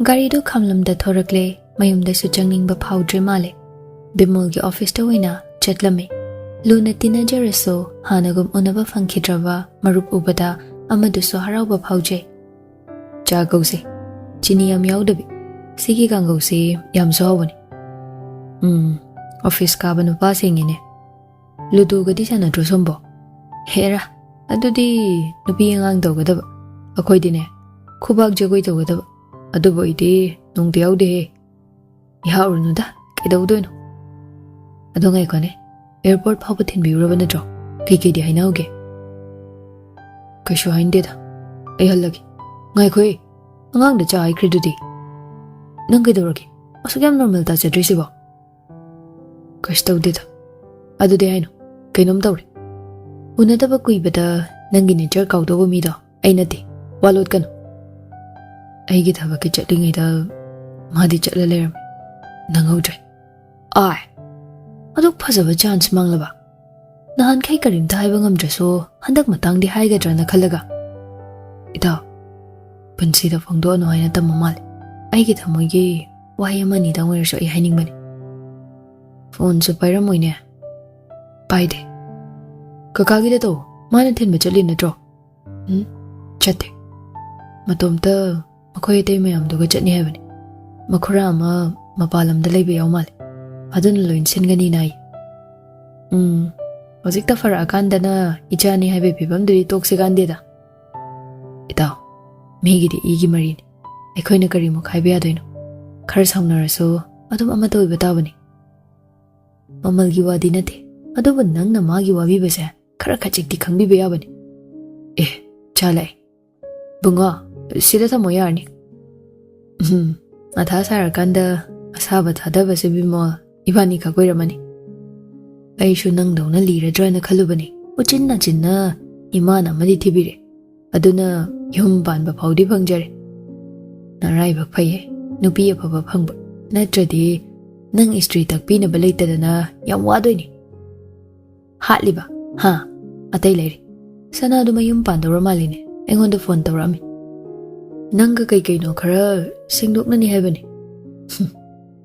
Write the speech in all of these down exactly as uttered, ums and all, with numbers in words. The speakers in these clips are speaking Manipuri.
ꯒꯥꯔꯤꯗꯨ ꯈꯥꯝꯂꯝꯗ ꯊꯣꯔꯛꯂꯦ꯫ ꯃꯌꯨꯝꯗꯁꯨ ꯆꯪꯅꯤꯡꯕ ꯐꯥꯎꯗ꯭ꯔꯦ ꯃꯥꯜꯂꯦ꯫ ꯕꯤꯃꯣꯜꯒꯤ ꯑꯣꯐꯤꯁꯇ ꯑꯣꯏꯅ ꯆꯠꯂꯝꯃꯤ꯫ ꯂꯨꯅ ꯇꯤꯟꯅꯖꯔꯁꯨ ꯍꯥꯟꯅꯒꯨꯝ ꯎꯅꯕ ꯐꯪꯈꯤꯗ꯭ꯔꯕ ꯃꯔꯨꯞ ꯎꯕꯗ ꯑꯃꯗꯨꯁꯨ ꯍꯔꯥꯎꯕ ꯐꯥꯎꯖꯩ꯫ "ꯆꯥ ꯀꯧꯁꯦ꯫ ꯆꯤꯅꯤ ꯌꯥꯝ ꯌꯥꯎꯗꯕꯤ꯫ ꯁꯤꯒꯤ ꯀꯥꯡꯒꯧꯁꯤ ꯌꯥꯝꯁꯨ ꯍꯥꯎꯕꯅꯤ꯫ ꯎꯝ, ꯑꯣꯐꯤꯁ ꯀꯥꯕ ꯅꯨꯄꯥꯁꯤꯡꯒꯤꯅꯦ꯫ ꯂꯨꯗꯣꯒꯗꯤ ꯁꯥꯟꯅꯗ꯭ꯔꯣ ꯁꯣꯝꯕꯣ?" "ꯍꯦꯔꯥ, ꯑꯗꯨꯗꯤ ꯅꯨꯄꯤ ꯑꯉꯥꯡ ꯇꯧꯒꯗꯕ꯫ ꯑꯩꯈꯣꯏꯗꯤꯅꯦ, ꯈꯨꯕꯥꯛ ꯖꯒꯣꯏ ꯇꯧꯒꯗꯕ꯫ ꯑꯗꯨꯕꯨ ꯑꯩꯗꯤ ꯅꯣꯡꯇ ꯌꯥꯎꯗꯦꯍꯦ꯫" "ꯌꯥꯎꯔꯨꯅꯨꯗ, ꯀꯩꯗꯧꯗꯣꯏꯅꯣ? ꯑꯗꯣ ꯉꯥꯏꯈꯣꯅꯦ, ꯑꯦꯌꯔꯄꯣꯔꯠ ꯐꯥꯎꯕ ꯊꯤꯟꯕꯤꯔꯨꯔꯕ ꯅꯠꯇ꯭ꯔꯣ? ꯀꯩꯀꯩꯗꯤ ꯍꯥꯏꯅꯍꯧꯒꯦ?" "ꯀꯩꯁꯨ ꯍꯥꯏꯅꯗꯦꯗ꯫ ꯑꯩ ꯍꯜꯂꯒꯦ꯫" "ꯉꯥꯏꯈꯣꯍꯦ, ꯑꯉꯥꯡꯗ ꯆꯥ ꯍꯥꯏꯈ꯭ꯔꯤꯗꯨꯗꯤ?" "ꯅꯪ ꯀꯩꯗꯧꯔꯒꯦ? ꯑꯁꯨꯛ ꯌꯥꯝ ꯅꯣꯔꯃꯦꯜ ꯇꯥꯖꯗ꯭ꯔꯤꯁꯤꯕꯣ?" "ꯀꯩꯁꯨ ꯇꯧꯗꯦꯗ꯫ ꯑꯗꯨꯗꯤ ꯍꯥꯏꯅꯣ, ꯀꯩꯅꯣꯝ ꯇꯧꯔꯦ꯫ ꯎꯅꯗꯕ ꯀꯨꯏꯕꯗ ꯅꯪꯒꯤ ꯅꯦꯆꯔ ꯀꯥꯎꯗꯧꯕ ꯃꯤꯗꯣ ꯑꯩ ꯅꯠꯇꯦ꯫ ꯋꯥ ꯂꯣꯠꯀꯅꯨ꯫" ꯑꯩꯒꯤ ꯊꯕꯛꯀꯤ ꯆꯠꯂꯤꯉꯩꯗ ꯃꯥꯗꯤ ꯆꯠꯂ ꯂꯩꯔꯝꯃꯦ꯫ ꯅꯪꯍꯧꯗ꯭ꯔꯦ꯫ ꯑꯥꯏ, ꯑꯗꯨꯛ ꯐꯖꯕ ꯆꯥꯟꯁ ꯃꯥꯡꯂꯕ? ꯅꯍꯥꯟꯈꯩ ꯀꯔꯤꯝꯇ ꯍꯥꯏꯕ ꯉꯝꯗ꯭ꯔꯁꯨ ꯍꯟꯗꯛ ꯃꯇꯥꯡꯗꯤ ꯍꯥꯏꯒꯗ꯭ꯔꯅ ꯈꯜꯂꯒ꯫ ꯏꯇꯥꯎ, ꯄꯨꯟꯁꯤꯗ ꯐꯣꯡꯗꯣꯛꯑꯅꯨ ꯍꯥꯏꯅ ꯇꯝꯕ ꯃꯥꯜꯂꯦ꯫ ꯑꯩꯒꯤ ꯊꯃꯣꯏꯒꯤ ꯋꯥꯍꯩ ꯑꯃꯅꯤꯗꯪ ꯑꯣꯏꯔꯁꯨ ꯑꯩ ꯍꯥꯏꯅꯤꯡꯕꯅꯤ꯫ ꯐꯣꯟꯁꯨ ꯄꯥꯏꯔꯝꯃꯣꯏꯅꯦ꯫ ꯄꯥꯏꯗꯦ꯫ ꯀꯀꯥꯒꯤꯗ ꯇꯧ, ꯃꯥꯅ ꯊꯤꯟꯕ ꯆꯠꯂꯤ ꯅꯠꯇ꯭ꯔꯣ? ꯎꯝ, ꯆꯠꯇꯦ꯫ ꯃꯇꯣꯝꯇ ꯃꯈꯣꯏ ꯑꯇꯩ ꯃꯌꯥꯝꯗꯨꯒ ꯆꯠꯅꯤ ꯍꯥꯏꯕꯅꯤ꯫ ꯃꯈꯨꯔꯥ ꯑꯃ ꯃꯄꯥꯟ ꯂꯝꯗ ꯂꯩꯕ ꯌꯥꯎ ꯃꯥꯜꯂꯦ꯫ ꯑꯗꯨꯅ ꯂꯣꯏ ꯁꯤꯟꯒꯅꯤꯅ ꯍꯥꯏ꯫ ꯎꯝ, ꯍꯧꯖꯤꯛꯇ ꯐꯔꯛꯑꯀꯥꯟꯗꯅ ꯏꯆꯥꯅꯤ ꯍꯥꯏꯕꯒꯤ ꯐꯤꯕꯝꯗꯨꯗꯤ ꯇꯣꯛꯁꯤ ꯀꯥꯟꯗꯦꯗ꯫ ꯏꯇꯥꯎ, ꯃꯤꯒꯤꯗꯤ ꯏꯒꯤ ꯃꯔꯤꯅꯤ꯫ ꯑꯩꯈꯣꯏꯅ ꯀꯔꯤꯃꯨꯛ ꯍꯥꯏꯕ ꯌꯥꯗꯣꯏꯅꯣ? ꯈꯔ ꯁꯥꯎꯅꯔꯁꯨ ꯑꯗꯨꯝ ꯑꯃꯠꯇ ꯑꯣꯏꯕ ꯇꯥꯕꯅꯤ꯫ ꯃꯃꯜꯒꯤ ꯋꯥꯗꯤ ꯅꯠꯇꯦ, ꯑꯗꯨꯕꯨ ꯅꯪꯅ ꯃꯥꯒꯤ ꯋꯥꯕꯤꯕꯁꯦ ꯈꯔ ꯈꯖꯤꯛꯇꯤ ꯈꯪꯕꯤꯕ ꯌꯥꯕꯅꯤ꯫ ꯑꯦ, ꯆꯥ ꯂꯥꯛꯑꯦ꯫ ꯕꯨꯡꯉꯣ, ꯁꯤꯗ ꯊꯝꯃꯣ ꯌꯥꯔꯅꯤ꯫ ꯎꯝ, ꯃꯊꯥ ꯁꯥꯔꯀꯥꯟꯗ ꯑꯁꯥꯕ ꯊꯥꯗꯕꯁꯦ ꯕꯤꯃꯣꯜ, ꯏꯕꯥꯅꯤ ꯈꯛ ꯑꯣꯏꯔꯝꯃꯅꯤ꯫ ꯑꯩꯁꯨ ꯅꯪꯗꯧꯅ ꯂꯤꯔꯗ꯭ꯔꯅ ꯈꯜꯂꯨꯕꯅꯤ꯫ ꯎꯆꯤꯟ ꯅꯥꯆꯤꯟꯅ ꯏꯃꯥꯅ ꯑꯃꯗꯤ ꯊꯤꯕꯤꯔꯦ꯫ ꯑꯗꯨꯅ ꯌꯨꯝ ꯄꯥꯟꯕ ꯐꯥꯎꯗꯤ ꯐꯪꯖꯔꯦ꯫ ꯅꯔꯥꯏꯕꯛ ꯐꯩꯌꯦ, ꯅꯨꯄꯤ ꯑꯐꯕ ꯐꯪꯕ꯫ ꯅꯠꯇ꯭ꯔꯗꯤ ꯅꯪ ꯏꯁꯇ꯭ꯔꯤ ꯇꯛꯄꯤꯅꯕ ꯂꯩꯇꯗꯅ ꯌꯥꯝ ꯋꯥꯗꯣꯏꯅꯤ꯫ ꯍꯥꯠꯂꯤꯕ? ꯍꯥ? ꯑꯇꯩ ꯂꯩꯔꯤ꯫ ꯁꯅꯥꯗꯨ ꯃꯌꯨꯝ ꯄꯥꯟꯗꯧꯔ ꯃꯥꯜꯂꯤꯅꯦ, ꯑꯩꯉꯣꯟꯗ ꯐꯣꯟ ꯇꯧꯔꯛꯑꯝꯃꯤ꯫ ꯅꯪꯒ ꯀꯩ ꯀꯩꯅꯣ ꯈꯔ ꯁꯦꯡꯗꯣꯛꯅꯅꯤ ꯍꯥꯏꯕꯅꯤ꯫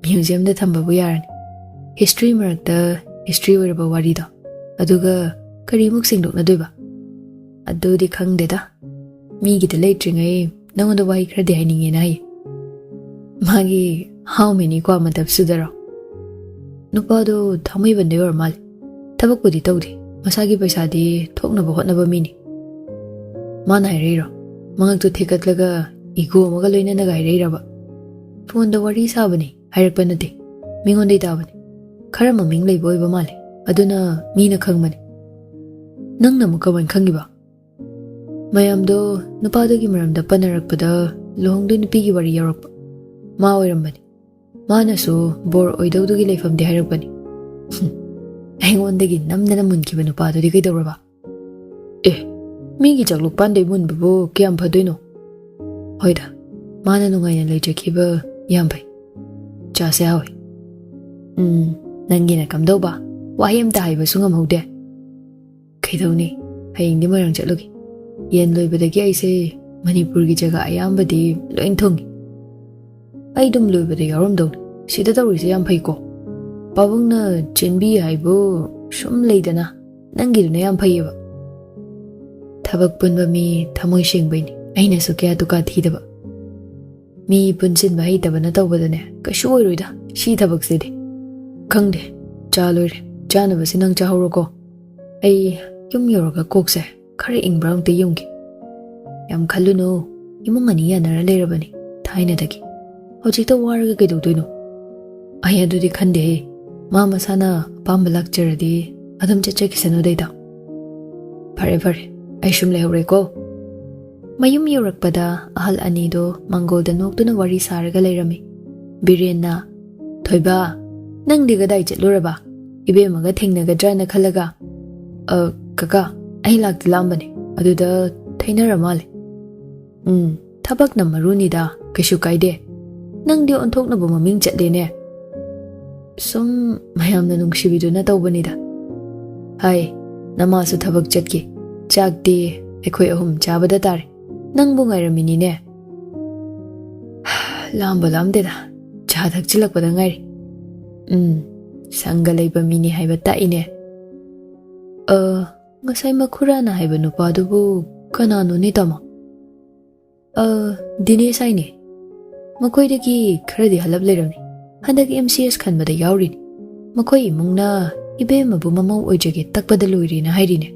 ꯃ꯭ꯌꯨꯖꯤꯌꯝꯗ ꯊꯝꯕꯕꯨ ꯌꯥꯔꯅꯤ꯫ ꯍꯤꯁꯇ꯭ꯔꯤ ꯃꯔꯛꯇ ꯍꯤꯁꯇ꯭ꯔꯤ ꯑꯣꯏꯔꯕ ꯋꯥꯔꯤꯗꯣ, ꯑꯗꯨꯒ ꯀꯔꯤꯃꯨꯛ ꯁꯦꯡꯗꯣꯛꯅꯗꯣꯏꯕ? ꯑꯗꯨꯗꯤ ꯈꯪꯗꯦꯗ꯫ ꯃꯤꯒꯤꯗ ꯂꯩꯇ꯭ꯔꯤꯉꯩ ꯅꯉꯣꯟꯗ ꯋꯥꯍꯩ ꯈꯔꯗꯤ ꯍꯥꯏꯅꯤꯡꯉꯦꯅ ꯍꯥꯏꯌꯦ꯫ ꯃꯥꯒꯤ ꯍꯥꯎ ꯃꯦꯅꯤ ꯀ꯭ꯋꯥ ꯃꯇꯞꯁꯤꯗꯔꯣ? ꯅꯨꯄꯥꯗꯣ ꯊꯥꯡꯃꯩꯕꯟꯗꯩ ꯑꯣꯏꯔ ꯃꯥꯜꯂꯦ꯫ ꯊꯕꯛꯄꯨꯗꯤ ꯇꯧꯗꯦ, ꯃꯁꯥꯒꯤ ꯄꯩꯁꯥꯗꯤ ꯊꯣꯛꯅꯕ ꯍꯣꯠꯅꯕ ꯃꯤꯅꯤ꯫ ꯃꯥꯅ ꯍꯥꯏꯔꯛꯏꯔꯣ? ꯃꯉꯛꯇꯣ ꯊꯦꯛꯀꯠꯂꯒ ꯏꯒꯣ ꯑꯃꯒ ꯂꯣꯏꯅꯅꯒ ꯍꯥꯏꯔꯛꯏꯔꯕ? ꯐꯣꯟꯗ ꯋꯥꯔꯤ ꯁꯥꯕꯅꯤ ꯍꯥꯏꯔꯛꯄ ꯅꯠꯇꯦ, ꯃꯤꯉꯣꯟꯗꯩ ꯇꯥꯕꯅꯤ꯫ ꯈꯔ ꯃꯃꯤꯡ ꯂꯩꯕ ꯑꯣꯏꯕ ꯃꯥꯜꯂꯦ, ꯑꯗꯨꯅ ꯃꯤꯅ ꯈꯪꯕꯅꯤ꯫ ꯅꯪꯅ ꯑꯃꯨꯛ ꯀꯃꯥꯏꯅ ꯈꯪꯉꯤꯕ? ꯃꯌꯥꯝꯗꯣ ꯅꯨꯄꯥꯗꯨꯒꯤ ꯃꯔꯝꯗ ꯄꯟꯅꯔꯛꯄꯗ ꯂꯨꯍꯣꯡꯗꯣꯏ ꯅꯨꯄꯤꯒꯤ ꯋꯥꯔꯤ ꯌꯥꯎꯔꯛꯄ꯫ ꯃꯥ ꯑꯣꯏꯔꯝꯕꯅꯤ꯫ ꯃꯥꯅꯁꯨ ꯕꯣꯔ ꯑꯣꯏꯗꯧꯗꯨꯒꯤ ꯂꯩꯐꯝꯗꯤ ꯍꯥꯏꯔꯛꯄꯅꯤ꯫ ꯍꯨꯝ, ꯑꯩꯉꯣꯟꯗꯒꯤ ꯅꯝꯗꯅ ꯃꯨꯟꯈꯤꯕ ꯅꯨꯄꯥꯗꯨꯗꯤ ꯀꯩꯗꯧꯔꯕ? ꯑꯦ, ꯃꯤꯒꯤ ꯆꯥꯛꯂꯨꯛꯄꯥꯟꯗꯩ ꯃꯨꯟꯕꯕꯨ ꯀꯌꯥꯝ ꯐꯗꯣꯏꯅꯣ? ꯍꯣꯏꯗ, ꯃꯥꯅ ꯅꯨꯡꯉꯥꯏꯅ ꯂꯩꯖꯈꯤꯕ ꯌꯥꯝ ꯐꯩ꯫ ꯆꯥꯁꯦ ꯍꯥꯎꯏ꯫ ꯎꯝ, ꯅꯪꯒꯤꯅ ꯀꯝꯗꯧꯕ? ꯋꯥꯍꯩ ꯑꯝꯇ ꯍꯥꯏꯕꯁꯨ ꯉꯝꯍꯧꯗꯦ꯫ ꯀꯩꯗꯧꯅꯤ? ꯍꯌꯦꯡꯗꯤ ꯃꯣꯏꯔꯥꯡ ꯆꯠꯂꯨꯒꯦ꯫ ꯌꯦꯟ ꯂꯣꯏꯕꯗꯒꯤ ꯑꯩꯁꯦ ꯃꯅꯤꯄꯨꯔꯒꯤ ꯖꯒꯥ ꯑꯌꯥꯝꯕꯗꯤ ꯂꯣꯏ ꯊꯨꯡꯉꯤ꯫ ꯑꯩ ꯑꯗꯨꯝ ꯂꯣꯏꯕꯗ ꯌꯥꯎꯔꯝꯗꯧꯅꯤ꯫ ꯁꯤꯗ ꯇꯧꯔꯤꯁꯦ ꯌꯥꯝ ꯐꯩꯀꯣ꯫ ꯄꯥꯕꯨꯡꯅ ꯆꯦꯟꯕꯤ ꯍꯥꯏꯕꯨ ꯁꯨꯝ ꯂꯩꯗꯅ, ꯅꯪꯒꯤꯗꯨꯅ ꯌꯥꯝ ꯐꯩꯌꯦꯕ꯫ ꯊꯕꯛ ꯄꯨꯟꯕ ꯃꯤ ꯊꯃꯣꯏ ꯁꯦꯡꯕꯩꯅꯤ ꯑꯩꯅꯁꯨ ꯀꯌꯥ ꯗꯨꯀꯥ ꯊꯤꯗꯕ꯫ ꯃꯤ ꯄꯨꯟꯁꯤꯟꯕ ꯍꯩꯇꯕꯅ ꯇꯧꯕꯗꯅꯦ ꯀꯩꯁꯨ ꯑꯣꯏꯔꯣꯏꯗ ꯁꯤ ꯊꯕꯛꯁꯤꯗꯤ꯫ ꯈꯪꯗꯦ, ꯆꯥ ꯂꯣꯏꯔꯦ, ꯆꯥꯅꯕꯁꯤ ꯅꯪ ꯆꯥꯍꯧꯔꯣꯀꯣ꯫ ꯑꯩ ꯌꯨꯝ ꯌꯧꯔꯒ ꯀꯣꯛꯁꯦ ꯈꯔ ꯏꯪꯕ꯭ꯔꯥ ꯑꯝꯇ ꯌꯦꯡꯒꯦ꯫ ꯌꯥꯝ ꯈꯜꯂꯨꯅꯨ, ꯏꯃꯨꯡ ꯑꯅꯤ ꯌꯥꯅꯔ ꯂꯩꯔꯕꯅꯤ ꯊꯥꯏꯅꯗꯒꯤ꯫ ꯍꯧꯖꯤꯛꯇ ꯋꯥꯔꯒ ꯀꯩꯗꯧꯗꯣꯏꯅꯣ? ꯑꯩ ꯑꯗꯨꯗꯤ ꯈꯟꯗꯦꯍꯦ꯫ ꯃꯥ ꯃꯁꯥꯅ ꯑꯄꯥꯝꯕ ꯂꯥꯛꯆꯔꯗꯤ ꯑꯗꯨꯝ ꯆꯠꯆꯈꯤꯁꯅꯨꯗ ꯏꯇꯥꯎ꯫ ꯐꯔꯦ ꯐꯔꯦ, ꯑꯩ ꯁꯨꯝ ꯂꯩꯍꯧꯔꯦꯀꯣ꯫ ꯃꯌꯨꯝ ꯌꯧꯔꯛꯄꯗ ꯑꯍꯜ ꯑꯅꯤꯗꯣ ꯃꯪꯒꯣꯜꯗ ꯅꯣꯛꯇꯨꯅ ꯋꯥꯔꯤ ꯁꯥꯔꯒ ꯂꯩꯔꯝꯃꯤ꯫ ꯕꯤꯔꯦꯟꯅ, "ꯊꯣꯏꯕ, ꯅꯪꯗꯤ ꯀꯗꯥꯏ ꯆꯠꯂꯨꯔꯕ? ꯏꯕꯦꯝꯃꯒ ꯊꯦꯡꯅꯒꯗ꯭ꯔꯥꯅ ꯈꯜꯂꯒ꯫" "ꯑ, ꯀꯀꯥ, ꯑꯩ ꯂꯥꯛꯇꯤ ꯂꯥꯛꯑꯝꯕꯅꯦ, ꯑꯗꯨꯗ ꯊꯩꯅꯔ ꯃꯥꯜꯂꯦ꯫" "ꯎꯝ, ꯊꯕꯛꯅ ꯃꯔꯨꯅꯤꯗ, ꯀꯩꯁꯨ ꯀꯥꯏꯗꯦ꯫ ꯅꯪꯗꯤ ꯑꯣꯟꯊꯣꯛꯅꯕ ꯃꯃꯤꯡ ꯆꯠꯂꯦꯅꯦ꯫" "ꯁꯨꯝ ꯃꯌꯥꯝꯅ ꯅꯨꯡꯁꯤꯕꯤꯗꯨꯅ ꯇꯧꯕꯅꯤꯗ꯫" "ꯍꯥꯏ, ꯅꯃꯥꯁꯨ ꯊꯕꯛ ꯆꯠꯈꯤ꯫ ꯆꯥꯛꯇꯤ ꯑꯩꯈꯣꯏ ꯑꯍꯨꯝ ꯆꯥꯕꯗ ꯇꯥꯔꯦ꯫ ꯅꯪꯕꯨ ꯉꯥꯏꯔꯝꯃꯤꯅꯤꯅꯦ꯫ ꯂꯥꯝꯕ ꯂꯥꯝꯗꯦꯗ, ꯆꯥ ꯊꯛꯆꯤꯜꯂꯛꯄꯗ ꯉꯥꯏꯔꯤ꯫ ꯎꯝ, ꯁꯪꯒ ꯂꯩꯕ ꯃꯤꯅꯤ ꯍꯥꯏꯕ ꯇꯥꯛꯏꯅꯦ꯫ ꯑ, ꯉꯁꯥꯏ ꯃꯈꯨꯔꯥꯅ ꯍꯥꯏꯕ ꯅꯨꯄꯥꯗꯨꯕꯨ ꯀꯅꯥꯅꯣꯅꯦ, ꯇꯥꯃꯣ? ꯑ, ꯗꯤꯅꯦꯁ ꯍꯥꯏꯅꯦ꯫ ꯃꯈꯣꯏꯗꯒꯤ ꯈꯔꯗꯤ ꯍꯜꯂꯞ ꯂꯩꯔꯝꯃꯤ꯫ ꯍꯟꯗꯛ ꯑꯦꯝ ꯁꯤ ꯑꯦꯁ ꯈꯟꯕꯗ ꯌꯥꯎꯔꯤꯅꯤ꯫ ꯃꯈꯣꯏ ꯏꯃꯨꯡꯅ ꯏꯕꯦꯝꯃꯕꯨ ꯃꯃꯧ ꯑꯣꯏꯖꯒꯦ ꯇꯛꯄꯗ ꯂꯣꯏꯔꯦꯅ ꯍꯥꯏꯔꯤꯅꯦ꯫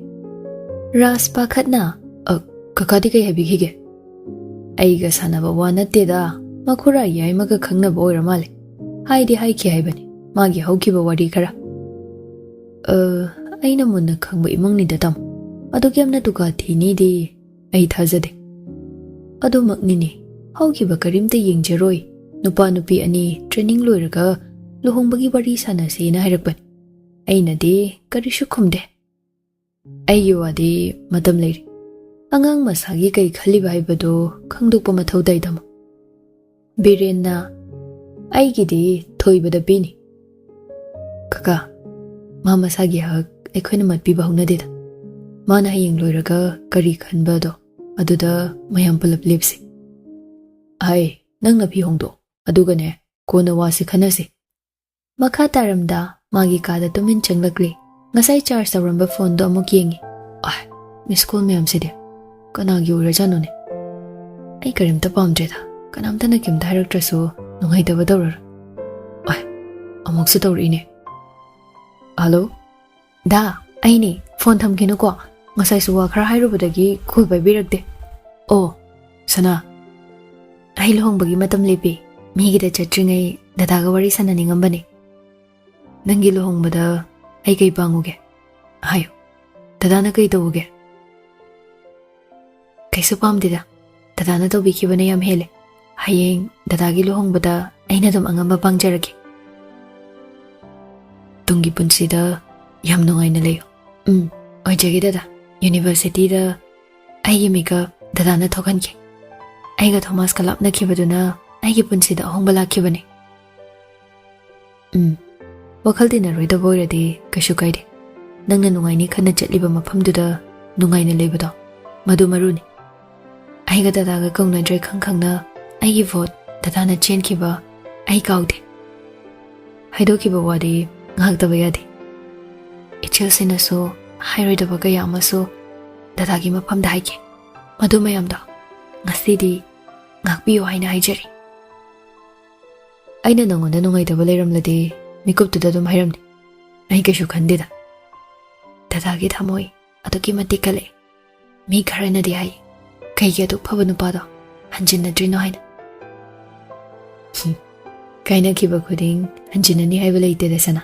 ꯔꯥꯖ ꯄꯥꯈꯠꯅ, "ꯑ, ꯀꯀꯥꯗꯤ ꯀꯩ ꯍꯥꯏꯕꯤꯈꯤꯒꯦ?" "ꯑꯩꯒ ꯁꯥꯟꯅꯕ ꯋꯥ ꯅꯠꯇꯦꯗ, ꯃꯈꯨꯔꯥ ꯌꯥꯏꯃꯒ ꯈꯪꯅꯕ ꯑꯣꯏꯔ ꯃꯥꯜꯂꯦ꯫ ꯍꯥꯏꯗꯤ ꯍꯥꯏꯈꯤ ꯍꯥꯏꯕꯅꯤ, ꯃꯥꯒꯤ ꯍꯧꯈꯤꯕ ꯋꯥꯔꯤ ꯈꯔ꯫ ꯑ, ꯑꯩꯅ ꯃꯨꯟꯅ ꯈꯪꯕ ꯏꯃꯨꯡꯅꯤꯗ, ꯇꯥꯃꯣ꯫ ꯑꯗꯨꯛ ꯌꯥꯝꯅ ꯗꯨꯀꯥ ꯊꯤꯅꯤꯗꯤ ꯑꯩ ꯊꯥꯖꯗꯦ꯫" "ꯑꯗꯨꯃꯛꯅꯤꯅꯦ, ꯍꯧꯈꯤꯕ ꯀꯔꯤꯝꯇ ꯌꯦꯡꯖꯔꯣꯏ꯫ ꯅꯨꯄꯥ ꯅꯨꯄꯤ ꯑꯅꯤ ꯇ꯭ꯔꯦꯅꯤꯡ ꯂꯣꯏꯔꯒ ꯂꯨꯍꯣꯡꯕꯒꯤ ꯋꯥꯔꯤ ꯁꯥꯟꯅꯁꯦꯅ ꯍꯥꯏꯔꯛꯄꯅꯤ꯫ ꯑꯩꯅꯗꯤ ꯀꯔꯤꯁꯨ ꯈꯨꯝꯗꯦ꯫ ꯑꯩꯒꯤ ꯋꯥꯗꯤ ꯃꯇꯝ ꯂꯩꯔꯤ꯫ ꯑꯉꯥꯡ ꯃꯁꯥꯒꯤ ꯀꯩ ꯈꯜꯂꯤꯕ ꯍꯥꯏꯕꯗꯨ ꯈꯪꯗꯣꯛꯄ ꯃꯊꯧ ꯇꯥꯏ, ꯇꯥꯃꯣ꯫" ꯕꯤꯔꯦꯟꯅ, "ꯑꯩꯒꯤꯗꯤ ꯊꯣꯏꯕꯗ ꯄꯤꯅꯤ꯫" "ꯀꯀꯥ, ꯃꯥ ꯃꯁꯥꯒꯤ ꯍꯛ ꯑꯩꯈꯣꯏꯅ ꯃꯠꯄꯤꯕ ꯍꯧꯅꯗꯦꯗ꯫ ꯃꯥꯅ ꯍꯌꯦꯡ ꯂꯣꯏꯔꯒ ꯀꯔꯤ ꯈꯟꯕꯗꯣ, ꯑꯗꯨꯗ ꯃꯌꯥꯝ ꯄꯨꯂꯞ ꯂꯦꯞꯁꯤ꯫" "ꯑꯩ, ꯅꯪꯅ ꯐꯤ ꯍꯣꯡꯗꯣꯛ, ꯑꯗꯨꯒꯅꯦ, ꯀꯣꯟꯅ ꯋꯥꯁꯤ ꯈꯟꯅꯁꯤ꯫" ꯃꯈꯥ ꯇꯥꯔꯝꯗ ꯃꯥꯒꯤ ꯀꯥꯗ ꯇꯨꯃꯤꯟ ꯆꯪꯂꯛꯂꯦ꯫ ꯉꯁꯥꯏ ꯆꯥꯔꯖ ꯇꯧꯔꯝꯕ ꯐꯣꯟꯗꯣ ꯑꯃꯨꯛ ꯌꯦꯡꯉꯤ꯫ ꯑꯥꯏ, ꯃꯤꯁ ꯀꯣꯜ ꯃꯌꯥꯝꯁꯤꯗꯤ ꯀꯅꯥꯒꯤ ꯑꯣꯏꯔꯖꯥꯠꯅꯣꯅꯦ? ꯑꯩ ꯀꯔꯤꯝꯇ ꯄꯥꯝꯗ꯭ꯔꯦꯗ꯫ ꯀꯅꯥꯝꯇꯅ ꯀꯩꯝꯇ ꯍꯥꯏꯔꯛꯇ꯭ꯔꯁꯨ ꯅꯨꯡꯉꯥꯏꯇꯕ ꯇꯧꯔꯔꯣꯏ꯫ ꯑꯥꯏ, ꯑꯃꯨꯛꯁꯨ ꯇꯧꯔꯛꯏꯅꯦ꯫ ꯍꯜꯂꯣ? ꯗꯥ, ꯑꯩꯅꯦ, ꯐꯣꯟ ꯊꯝꯈꯤꯅꯨꯀꯣ꯫ ꯉꯁꯥꯏꯁꯨ ꯋꯥ ꯈꯔ ꯍꯥꯏꯔꯨꯕꯗꯒꯤ ꯀꯣꯜ ꯄꯥꯏꯕꯤꯔꯛꯇꯦ꯫ ꯑꯣ, ꯁꯅꯥ, ꯑꯩ ꯂꯨꯍꯣꯡꯕꯒꯤ ꯃꯇꯝ ꯂꯦꯞꯄꯤ꯫ ꯃꯤꯒꯤꯗ ꯆꯠꯇ꯭ꯔꯤꯉꯩ ꯗꯗꯥꯒ ꯋꯥꯔꯤ ꯁꯥꯟꯅꯅꯤꯡꯉꯝꯕꯅꯦ꯫ ꯅꯪꯒꯤ ꯂꯨꯍꯣꯡꯕꯗ ꯑꯩ ꯀꯩ ꯄꯥꯡꯉꯨꯒꯦ? ꯍꯥꯏꯌꯨ꯫ ꯗꯗꯥꯅ ꯀꯩ ꯇꯧꯕꯒꯦ? ꯀꯩꯁꯨ ꯄꯥꯝꯗꯦꯗ꯫ ꯗꯗꯥꯅ ꯇꯧꯕꯤꯈꯤꯕꯅ ꯌꯥꯝ ꯍꯦꯜꯂꯦ꯫ ꯍꯌꯦꯡ ꯗꯗꯥꯒꯤ ꯂꯨꯍꯣꯡꯕꯗ ꯑꯩꯅ ꯑꯗꯨꯝ ꯑꯉꯝꯕ ꯄꯥꯡꯖꯔꯒꯦ꯫ ꯇꯨꯡꯒꯤ ꯄꯨꯟꯁꯤꯗ ꯌꯥꯝ ꯅꯨꯡꯉꯥꯏꯅ ꯂꯩꯌꯨ꯫ ꯎꯝ, ꯑꯣꯏꯖꯒꯦ ꯗꯗꯥ꯫ ꯌꯨꯅꯤꯚꯔꯁꯤꯇꯤꯗ ꯑꯩꯒꯤ ꯃꯤꯀꯞ ꯗꯗꯥꯅ ꯊꯣꯛꯍꯟꯈꯤ꯫ ꯑꯩꯒ ꯊꯣꯃꯥꯁꯀ ꯂꯥꯞꯅꯈꯤꯕꯗꯨꯅ ꯑꯩꯒꯤ ꯄꯨꯟꯁꯤꯗ ꯑꯍꯣꯡꯕ ꯂꯥꯛꯈꯤꯕꯅꯤ꯫ ꯎꯝ, ꯋꯥꯈꯜ ꯇꯤꯟꯅꯔꯣꯏꯗꯕ ꯑꯣꯏꯔꯗꯤ ꯀꯩꯁꯨ ꯀꯥꯏꯗꯦ꯫ ꯅꯪꯅ ꯅꯨꯡꯉꯥꯏꯅꯤ ꯈꯟꯅ ꯆꯠꯂꯤꯕ ꯃꯐꯝꯗꯨꯗ ꯅꯨꯡꯉꯥꯏꯅ ꯂꯩꯕꯗꯣ, ꯃꯗꯨ ꯃꯔꯨꯅꯤ꯫ ꯑꯩꯒ ꯗꯗꯥꯒ ꯀꯧꯅꯗ꯭ꯔꯦ ꯈꯪ ꯈꯪꯅ ꯑꯩꯒꯤ ꯚꯣꯠ ꯗꯗꯥꯅ ꯆꯦꯟꯈꯤꯕ ꯑꯩ ꯀꯥꯎꯗꯦ꯫ ꯍꯥꯏꯗꯣꯛꯈꯤꯕ ꯋꯥꯗꯤ ꯉꯥꯛꯇꯕ ꯌꯥꯗꯦ꯫ ꯏꯆꯦꯜꯁꯤꯡꯅꯁꯨ ꯍꯥꯏꯔꯣꯏꯗꯕ ꯀꯌꯥ ꯑꯃꯁꯨ ꯗꯗꯥꯒꯤ ꯃꯐꯝꯗ ꯍꯥꯏꯈꯤ꯫ ꯃꯗꯨ ꯃꯌꯥꯝꯗꯣ ꯉꯁꯤꯗꯤ ꯉꯥꯛꯄꯤꯌꯨ ꯍꯥꯏꯅ ꯍꯥꯏꯖꯔꯤ꯫ ꯑꯩꯅ ꯅꯉꯣꯟꯗ ꯅꯨꯡꯉꯥꯏꯇꯕ ꯂꯩꯔꯝꯂꯗꯤ ꯃꯤꯀꯨꯞꯇꯨꯗ ꯑꯗꯨꯝ ꯍꯥꯏꯔꯝꯅꯤ꯫ ꯑꯩ ꯀꯩꯁꯨ ꯈꯟꯗꯦꯗ꯫ ꯗꯗꯥꯒꯤ ꯊꯃꯣꯏ ꯑꯗꯨꯛꯀꯤ ꯃꯇꯤꯛ ꯀꯜꯂꯛꯑꯦ꯫ ꯃꯤ ꯈꯔꯅꯗꯤ ꯍꯥꯏ, "ꯀꯩꯒꯤ ꯑꯗꯨꯛ ꯐꯕ ꯅꯨꯄꯥꯗꯣ ꯍꯟꯖꯤꯟꯅꯗ꯭ꯔꯤꯅꯣ?" ꯍꯥꯏꯅ꯫ ꯀꯥꯏꯅꯈꯤꯕ ꯈꯨꯗꯤꯡ ꯍꯟꯖꯤꯟꯅꯅꯤ ꯍꯥꯏꯕ ꯂꯩꯇꯦꯗ, ꯁꯅꯥ꯫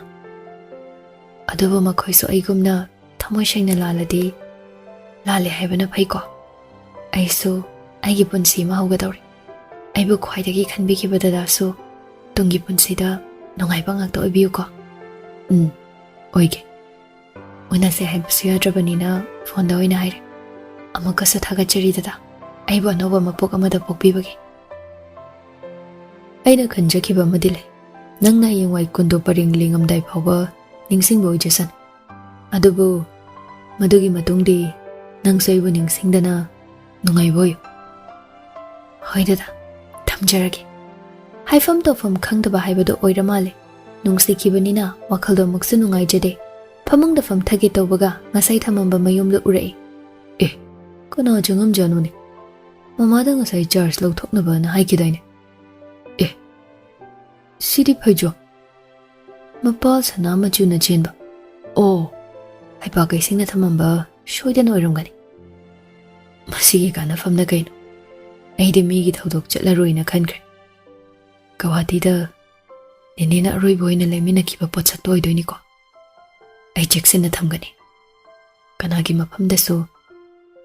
ꯑꯗꯨꯕꯨ ꯃꯈꯣꯏꯁꯨ ꯑꯩꯒꯨꯝꯅ ꯊꯃꯣꯏ ꯁꯦꯡꯅ ꯂꯥꯜꯂꯗꯤ ꯂꯥꯜꯂꯦ ꯍꯥꯏꯕꯅ ꯐꯩꯀꯣ꯫ ꯑꯩꯁꯨ ꯑꯩꯒꯤ ꯄꯨꯟꯁꯤ ꯑꯃ ꯍꯧꯒꯗꯧꯔꯤ꯫ ꯑꯩꯕꯨ ꯈ꯭ꯋꯥꯏꯗꯒꯤ ꯈꯟꯕꯤꯈꯤꯕ ꯗꯗꯥꯁꯨ ꯇꯨꯡꯒꯤ ꯄꯨꯟꯁꯤꯗ ꯅꯨꯡꯉꯥꯏꯕ ꯉꯥꯛꯇ ꯑꯣꯏꯕꯤꯌꯨꯀꯣ꯫ ꯎꯝ, ꯑꯣꯏꯒꯦ꯫ ꯎꯅꯁꯦ ꯍꯥꯏꯕꯁꯨ ꯌꯥꯗ꯭ꯔꯕꯅꯤꯅ ꯐꯣꯟꯗ ꯑꯣꯏꯅ ꯍꯥꯏꯔꯦ꯫ ꯑꯃꯨꯛꯀꯁꯨ ꯊꯥꯒꯠꯆꯔꯤ ꯗꯗꯥ, ꯑꯩꯕꯨ ꯑꯅꯧꯕ ꯃꯄꯣꯛ ꯑꯃꯗ ꯄꯣꯛꯄꯤꯕꯒꯤ꯫ ꯑꯩꯅ ꯈꯟꯖꯈꯤꯕ ꯑꯃꯗꯤ ꯂꯩ꯫ ꯅꯪꯅ ꯍꯌꯦꯡꯋꯥꯏ ꯀꯨꯟꯗꯣ ꯄꯔꯦꯡ ꯂꯦꯡꯉꯝꯗꯥꯏ ꯐꯥꯎꯕ ꯅꯤꯡꯁꯤꯡꯕ ꯑꯣꯏꯖꯁꯅꯨ꯫ ꯑꯗꯨꯕꯨ ꯃꯗꯨꯒꯤ ꯃꯇꯨꯡꯗꯤ ꯅꯪꯁꯨ ꯑꯩꯕꯨ ꯅꯤꯡꯁꯤꯡꯗꯅ ꯅꯨꯡꯉꯥꯏꯕ ꯑꯣꯏꯌꯨ꯫ ꯍꯣꯏ ꯗꯗꯥ, ꯊꯝꯖꯔꯒꯦ꯫ ꯍꯥꯏꯐꯝ ꯇꯧꯐꯝ ꯈꯪꯗꯕ ꯍꯥꯏꯕꯗꯨ ꯑꯣꯏꯔ ꯃꯥꯜꯂꯦ꯫ ꯅꯨꯡꯁꯤꯈꯤꯕꯅꯤꯅ ꯋꯥꯈꯜꯗꯣ ꯑꯃꯨꯛꯁꯨ ꯅꯨꯡꯉꯥꯏꯖꯗꯦ꯫ ꯐꯃꯨꯡꯗ ꯐꯝꯊꯒꯦ ꯇꯧꯕꯒ ꯉꯁꯥꯏ ꯊꯝꯃꯝꯕ ꯃꯌꯨꯝꯗꯨ ꯎꯔꯛꯏ꯫ ꯑꯦ, ꯀꯅꯥ ꯆꯪꯉꯝꯖꯥꯠꯅꯣꯅꯦ? ꯃꯃꯥꯗ ꯉꯁꯥꯏ ꯆꯥꯔꯖ ꯂꯧꯊꯣꯛꯅꯕꯅ ꯍꯥꯏꯈꯤꯗꯥꯏꯅꯦ? ꯑꯦ, ꯁꯤꯗꯤ ꯐꯩꯖꯣꯝ꯫ ꯃꯄꯥꯜ ꯁꯅꯥ ꯃꯆꯨꯅ ꯆꯦꯟꯕ꯫ ꯑꯣ, ꯍꯩꯄꯥꯛ ꯀꯩꯁꯤꯡꯅ ꯊꯝꯃꯝꯕ ꯁꯣꯏꯗꯅ ꯑꯣꯏꯔꯝꯒꯅꯤ꯫ ꯃꯁꯤꯒꯤ ꯀꯥꯟꯅꯐꯝꯅ ꯀꯩꯅꯣ? ꯑꯩꯗꯤ ꯃꯤꯒꯤ ꯊꯧꯗꯣꯛ ꯆꯠꯂꯔꯣꯏꯅ ꯈꯟꯈ꯭ꯔꯦ꯫ ꯒꯧꯍꯥꯇꯤꯗ ꯅꯦꯅꯦꯅ ꯑꯔꯣꯏꯕ ꯑꯣꯏꯅ ꯂꯩꯃꯤꯟꯅꯈꯤꯕ ꯄꯣꯠꯁꯛꯇꯣ ꯑꯣꯏꯗꯣꯏꯅꯤꯀꯣ꯫ ꯑꯩ ꯆꯦꯛꯁꯤꯟꯅ ꯊꯝꯒꯅꯤ꯫ ꯀꯅꯥꯒꯤ ꯃꯐꯝꯗꯁꯨ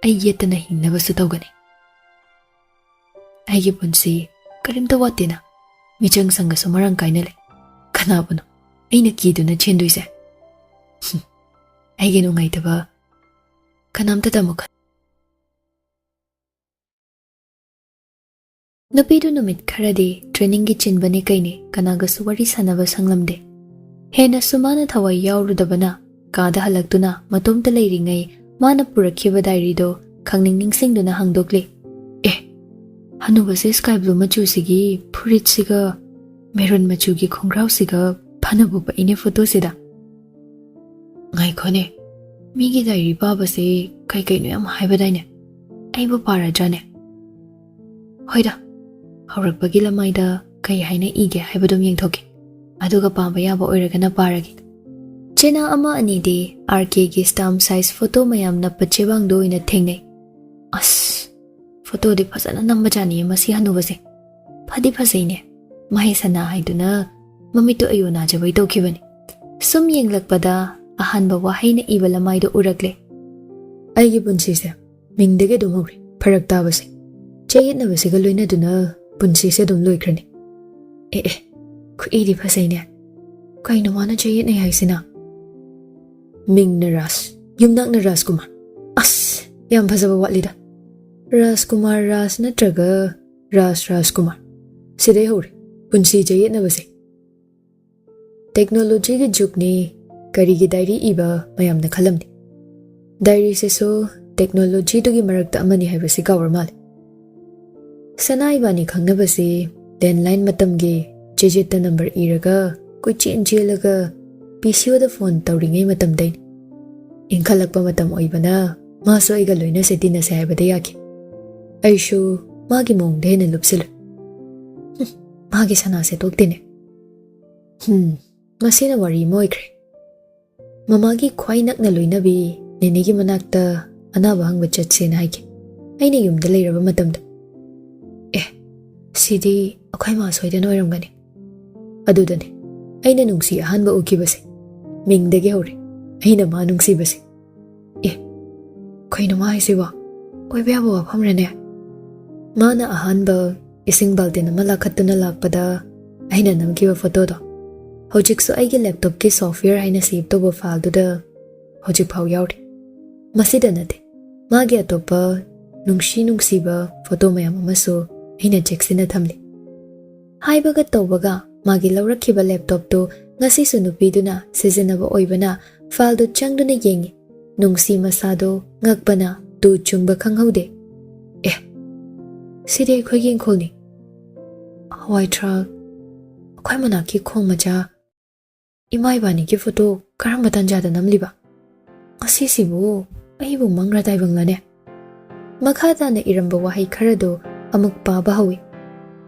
ꯑꯩ ꯌꯦꯠꯇꯅ ꯍꯤꯡꯅꯕꯁꯨ ꯇꯧꯒꯅꯤ꯫ ꯑꯩꯒꯤ ꯄꯨꯟꯁꯤ ꯀꯔꯤꯝꯇ ꯋꯥꯠꯇꯦꯅ꯫ ꯃꯤꯆꯪ ꯁꯪꯒꯁꯨ ꯃꯔꯥꯡ ꯀꯥꯏꯅ ꯂꯩ꯫ ꯀꯅꯥꯕꯨꯅꯣ ꯑꯩꯅ ꯀꯤꯗꯨꯅ ꯆꯦꯟꯗꯣꯏꯁꯦ? ꯍꯨꯝ, ꯑꯩꯒꯤ ꯅꯨꯡꯉꯥꯏꯇꯕ ꯀꯅꯥꯝꯇꯗ ꯑꯃꯨꯛ ꯈꯟ-, ꯅꯨꯄꯤꯗꯨ ꯅꯨꯃꯤꯠ ꯈꯔꯗꯤ ꯇ꯭ꯔꯦꯅꯤꯡꯒꯤ ꯆꯤꯟꯕꯅꯤ ꯀꯩꯅꯤ, ꯀꯅꯥꯒꯁꯨ ꯋꯥꯔꯤ ꯁꯥꯟꯅꯕ ꯁꯪꯂꯝꯗꯦ꯫ ꯍꯦꯟꯅꯁꯨ ꯃꯥꯅ ꯊꯋꯥꯏ ꯌꯥꯎꯔꯨꯗꯕꯅ ꯀꯥꯗ ꯍꯜꯂꯛꯇꯨꯅ ꯃꯇꯣꯝꯇ ꯂꯩꯔꯤꯉꯩ ꯃꯥꯅ ꯄꯨꯔꯛꯈꯤꯕ ꯗꯥꯏꯔꯤꯗꯣ ꯈꯪꯅꯤꯡ ꯅꯤꯡꯁꯤꯡꯗꯨꯅ ꯍꯥꯡꯗꯣꯛꯂꯦ꯫ ꯑꯦ, ꯍꯅꯨꯕꯁꯦ sky blue ꯃꯆꯨꯁꯤꯒꯤ ꯐꯨꯔꯤꯠꯁꯤꯒ maroon ꯃꯆꯨꯒꯤ ꯈꯣꯡꯒ꯭ꯔꯥꯎꯁꯤꯒ ꯐꯅꯕꯨ ꯄꯛꯏꯅꯦ ꯐꯣꯇꯣꯁꯤꯗ꯫ ꯉꯥꯏꯈꯣꯅꯦ, ꯃꯤꯒꯤ ꯗꯥꯏꯔꯤ ꯄꯥꯕꯁꯦ ꯀꯩ ꯀꯩꯅꯣ ꯌꯥꯝ ꯍꯥꯏꯕꯗꯥꯏꯅꯦ? ꯑꯩꯕꯨ ꯄꯥꯔꯗ꯭ꯔꯥꯅꯦ? ꯍꯣꯏꯗ, ꯍꯧꯔꯛꯄꯒꯤ ꯂꯃꯥꯏꯗ ꯀꯩ ꯍꯥꯏꯅ ꯏꯒꯦ ꯍꯥꯏꯕꯗꯨꯝ ꯌꯦꯡꯊꯣꯛꯀꯦ, ꯑꯗꯨꯒ ꯄꯥꯕ ꯌꯥꯕ ꯑꯣꯏꯔꯒꯅ ꯄꯥꯔꯒꯦ꯫ ꯆꯦꯅꯥ ꯑꯃ ꯑꯅꯤꯗꯤ ꯑꯥꯔ ꯀꯦꯒꯤ stamp size ꯐꯣꯇꯣ ꯃꯌꯥꯝ ꯅꯞꯄ ꯆꯦꯕꯥꯡꯗꯣ ꯑꯣꯏꯅ ꯊꯦꯡꯅꯩ꯫ ꯑꯁ, ꯐꯣꯇꯣꯗꯤ ꯐꯖꯅ ꯅꯝꯕꯖꯥꯠꯅꯤꯌꯦ ꯃꯁꯤ ꯍꯅꯨꯕꯁꯦ꯫ ꯐꯗꯤ ꯐꯖꯩꯅꯦ꯫ ꯃꯍꯩ ꯁꯅꯥ ꯍꯥꯏꯗꯨꯅ ꯃꯃꯤꯠꯇꯨ ꯑꯌꯣ ꯅꯥꯖꯕꯩ ꯇꯧꯈꯤꯕꯅꯤ꯫ ꯁꯨꯝ ꯌꯦꯡꯂꯛꯄꯗ ꯑꯍꯥꯟꯕ ꯋꯥꯍꯩꯅ ꯏꯕ ꯂꯃꯥꯏꯗꯣ ꯎꯔꯛꯂꯦ꯫ ꯑꯩꯒꯤ ꯄꯨꯟꯁꯤꯁꯦ ꯃꯤꯡꯗꯒꯤ ꯑꯗꯨꯝ ꯍꯧꯔꯦ꯫ ꯐꯔꯛ ꯇꯥꯕꯁꯦ, ꯆꯌꯦꯠꯅꯕꯁꯤꯒ ꯂꯣꯏꯅꯗꯨꯅ ꯄꯨꯟꯁꯤꯁꯦ ꯑꯗꯨꯝ ꯂꯣꯏꯈ꯭ꯔꯅꯤ꯫ ꯑꯦ ꯑꯦ, ꯈꯨꯏꯗꯤ ꯐꯖꯩꯅꯦ꯫ ꯀꯩꯅꯣ ꯃꯥꯅ ꯆꯌꯦꯠꯅꯩ ꯍꯥꯏꯁꯤꯅ? ꯃꯤꯡꯅ ꯔꯥꯖ, ꯌꯨꯝꯅꯥꯛꯅ ꯔꯥꯖꯀꯨꯃꯥꯔ꯫ ꯑꯁ, ꯌꯥꯝ ꯐꯖꯕ ꯋꯥꯠꯂꯤꯗ꯫ ꯔꯥꯖꯀꯨꯃꯥꯔ ꯔꯥꯖ ꯅꯠꯇ꯭ꯔꯒ ꯔꯥꯖ ꯔꯥꯖꯀꯨꯃꯥꯔ꯫ ꯁꯤꯗꯩ ꯍꯧꯔꯦ ꯄꯨꯟꯁꯤ ꯆꯌꯦꯠꯅꯕꯁꯦ꯫ ꯇꯦꯛꯅꯣꯂꯣꯖꯤꯒꯤ ꯖꯨꯒꯅꯤ, ꯀꯔꯤꯒꯤ ꯗꯥꯏꯔꯤ ꯏꯕ ꯃꯌꯥꯝꯅ ꯈꯜꯂꯝꯅꯤ꯫ ꯗꯥꯏꯔꯤꯁꯤꯁꯨ ꯇꯦꯛꯅꯣꯂꯣꯖꯤꯗꯨꯒꯤ ꯃꯔꯛꯇ ꯑꯃꯅꯤ ꯍꯥꯏꯕꯁꯤ ꯀꯥꯎꯔ ꯃꯥꯜꯂꯦ꯫ ꯁꯅꯥ ꯏꯕꯥꯅꯤ ꯈꯪꯅꯕꯁꯤ ꯂꯦꯟꯂꯥꯏꯟ ꯃꯇꯝꯒꯤ ꯆꯦꯖꯦꯠꯇ ꯅꯝꯕꯔ ꯏꯔꯒ ꯀꯣꯏꯆꯦꯟ ꯆꯦꯜꯂꯒ ꯄꯤ ꯁꯤ ꯑꯣꯗ ꯐꯣꯟ ꯇꯧꯔꯤꯉꯩ ꯃꯇꯝꯗꯩꯅꯤ꯫ ꯏꯟꯈꯠꯂꯛꯄ ꯃꯇꯝ ꯑꯣꯏꯕꯅ ꯃꯥꯁꯨ ꯑꯩꯒ ꯂꯣꯏꯅꯁꯦ ꯇꯤꯟꯅꯁꯦ ꯍꯥꯏꯕꯗ ꯌꯥꯈꯤ꯫ ꯑꯩꯁꯨ ꯃꯥꯒꯤ ꯃꯑꯣꯡꯗ ꯍꯦꯟꯅ ꯂꯨꯞꯁꯤꯜꯂꯨꯏ꯫ ꯍꯨꯝ, ꯃꯥꯒꯤ ꯁꯅꯥꯁꯦ ꯇꯣꯛꯇꯦꯅꯦ꯫ ꯍꯨꯝ, ꯃꯁꯤꯅ ꯋꯥꯔꯤ ꯑꯃ ꯑꯣꯏꯈ꯭ꯔꯦ꯫ ꯃꯃꯥꯒꯤ ꯈ꯭ꯋꯥꯏ ꯅꯛꯅ ꯂꯣꯏꯅꯕꯤ ꯅꯦꯅꯦꯒꯤ ꯃꯅꯥꯛꯇ ꯑꯅꯥꯕ ꯍꯪꯕ ꯆꯠꯁꯦꯅ ꯍꯥꯏꯈꯤ꯫ ꯑꯩꯅ ꯌꯨꯝꯗ ꯂꯩꯔꯕ ꯃꯇꯝꯗ꯫ ꯑꯦ, ꯁꯤꯗꯤ ꯑꯩꯈꯣꯏ ꯃꯥ ꯁꯣꯏꯗꯅ ꯑꯣꯏꯔꯝꯒꯅꯤ꯫ ꯑꯗꯨꯗꯅꯦ ꯑꯩꯅ ꯅꯨꯡꯁꯤ ꯑꯍꯥꯟꯕ ꯎꯈꯤꯕꯁꯦ꯫ ꯃꯤꯡꯗꯒꯤ ꯍꯧꯔꯦ ꯑꯩꯅ ꯃꯥ ꯅꯨꯡꯁꯤꯕꯁꯦ꯫ ꯑꯦ, ꯀꯩꯅꯣ ꯃꯥ ꯍꯥꯏꯁꯤꯕꯣ? ꯑꯣꯏꯕ ꯌꯥꯕ ꯋꯥꯐꯝꯔꯅꯦ? ꯃꯥꯅ ꯑꯍꯥꯟꯕ ꯏꯁꯤꯡ ꯕꯥꯜꯇꯤꯟ ꯑꯃ ꯂꯥꯈꯠꯇꯨꯅ ꯂꯥꯛꯄꯗ ꯑꯩꯅ ꯅꯝꯈꯤꯕ ꯐꯣꯇꯣꯗꯣ ꯍꯧꯖꯤꯛꯁꯨ ꯑꯩꯒꯤ ꯂꯦꯞꯇꯣꯞꯀꯤ software ꯍꯥꯏꯅ save ꯇꯧꯕ fileꯗꯨꯗ ꯍꯧꯖꯤꯛꯐꯥꯎ ꯌꯥꯎꯔꯤ꯫ ꯃꯁꯤꯗ ꯅꯠꯇꯦ, ꯃꯥꯒꯤ ꯑꯇꯣꯞꯄ ꯅꯨꯡꯁꯤ ꯅꯨꯡꯁꯤꯕ ꯐꯣꯇꯣ ꯃꯌꯥꯝ ꯑꯃꯁꯨ ꯑꯩꯅ ꯆꯦꯛꯁꯤꯟꯅ ꯊꯝꯂꯤ꯫ ꯍꯥꯏꯕꯒ ꯇꯧꯕꯒ ꯃꯥꯒꯤ ꯂꯧꯔꯛꯈꯤꯕ ꯂꯦꯞꯇꯣꯞꯇꯨ ꯉꯁꯤꯁꯨ ꯅꯨꯄꯤꯗꯨꯅ ꯁꯤꯖꯤꯟꯅꯕ ꯑꯣꯏꯕꯅ fileꯗꯨ ꯆꯪꯗꯨꯅ ꯌꯦꯡꯉꯤ꯫ ꯅꯨꯡꯁꯤ ꯃꯁꯥꯗꯣ ꯉꯛꯄꯅ ꯇꯨ ꯆꯨꯡꯕ ꯈꯪꯍꯧꯗꯦ꯫ ꯑꯦ, "ꯁꯤꯗꯤ ꯑꯩꯈꯣꯏꯒꯤ ꯏꯪꯈꯣꯜꯅꯤ꯫ ꯍꯋꯥꯏ ꯊ꯭ꯔꯥꯛ, ꯑꯩꯈꯣꯏ ꯃꯅꯥꯛꯀꯤ ꯈꯣꯡ ꯃꯆꯥ, ꯏꯃꯥ ꯏꯕꯥꯅꯤꯒꯤ ꯐꯣꯇꯣ ꯀꯔꯝꯕ ꯇꯥꯟꯖꯥꯗ ꯅꯝꯂꯤꯕ? ꯉꯁꯤꯁꯤꯕꯨ ꯑꯩꯕꯨ ꯃꯪꯔꯥ ꯇꯥꯏꯕꯪꯂꯅꯦ?" ꯃꯈꯥ ꯇꯥꯅ ꯏꯔꯝꯕ ꯋꯥꯍꯩ ꯈꯔꯗꯣ ꯑꯃꯨꯛ ꯄꯥꯕ ꯍꯧꯏ꯫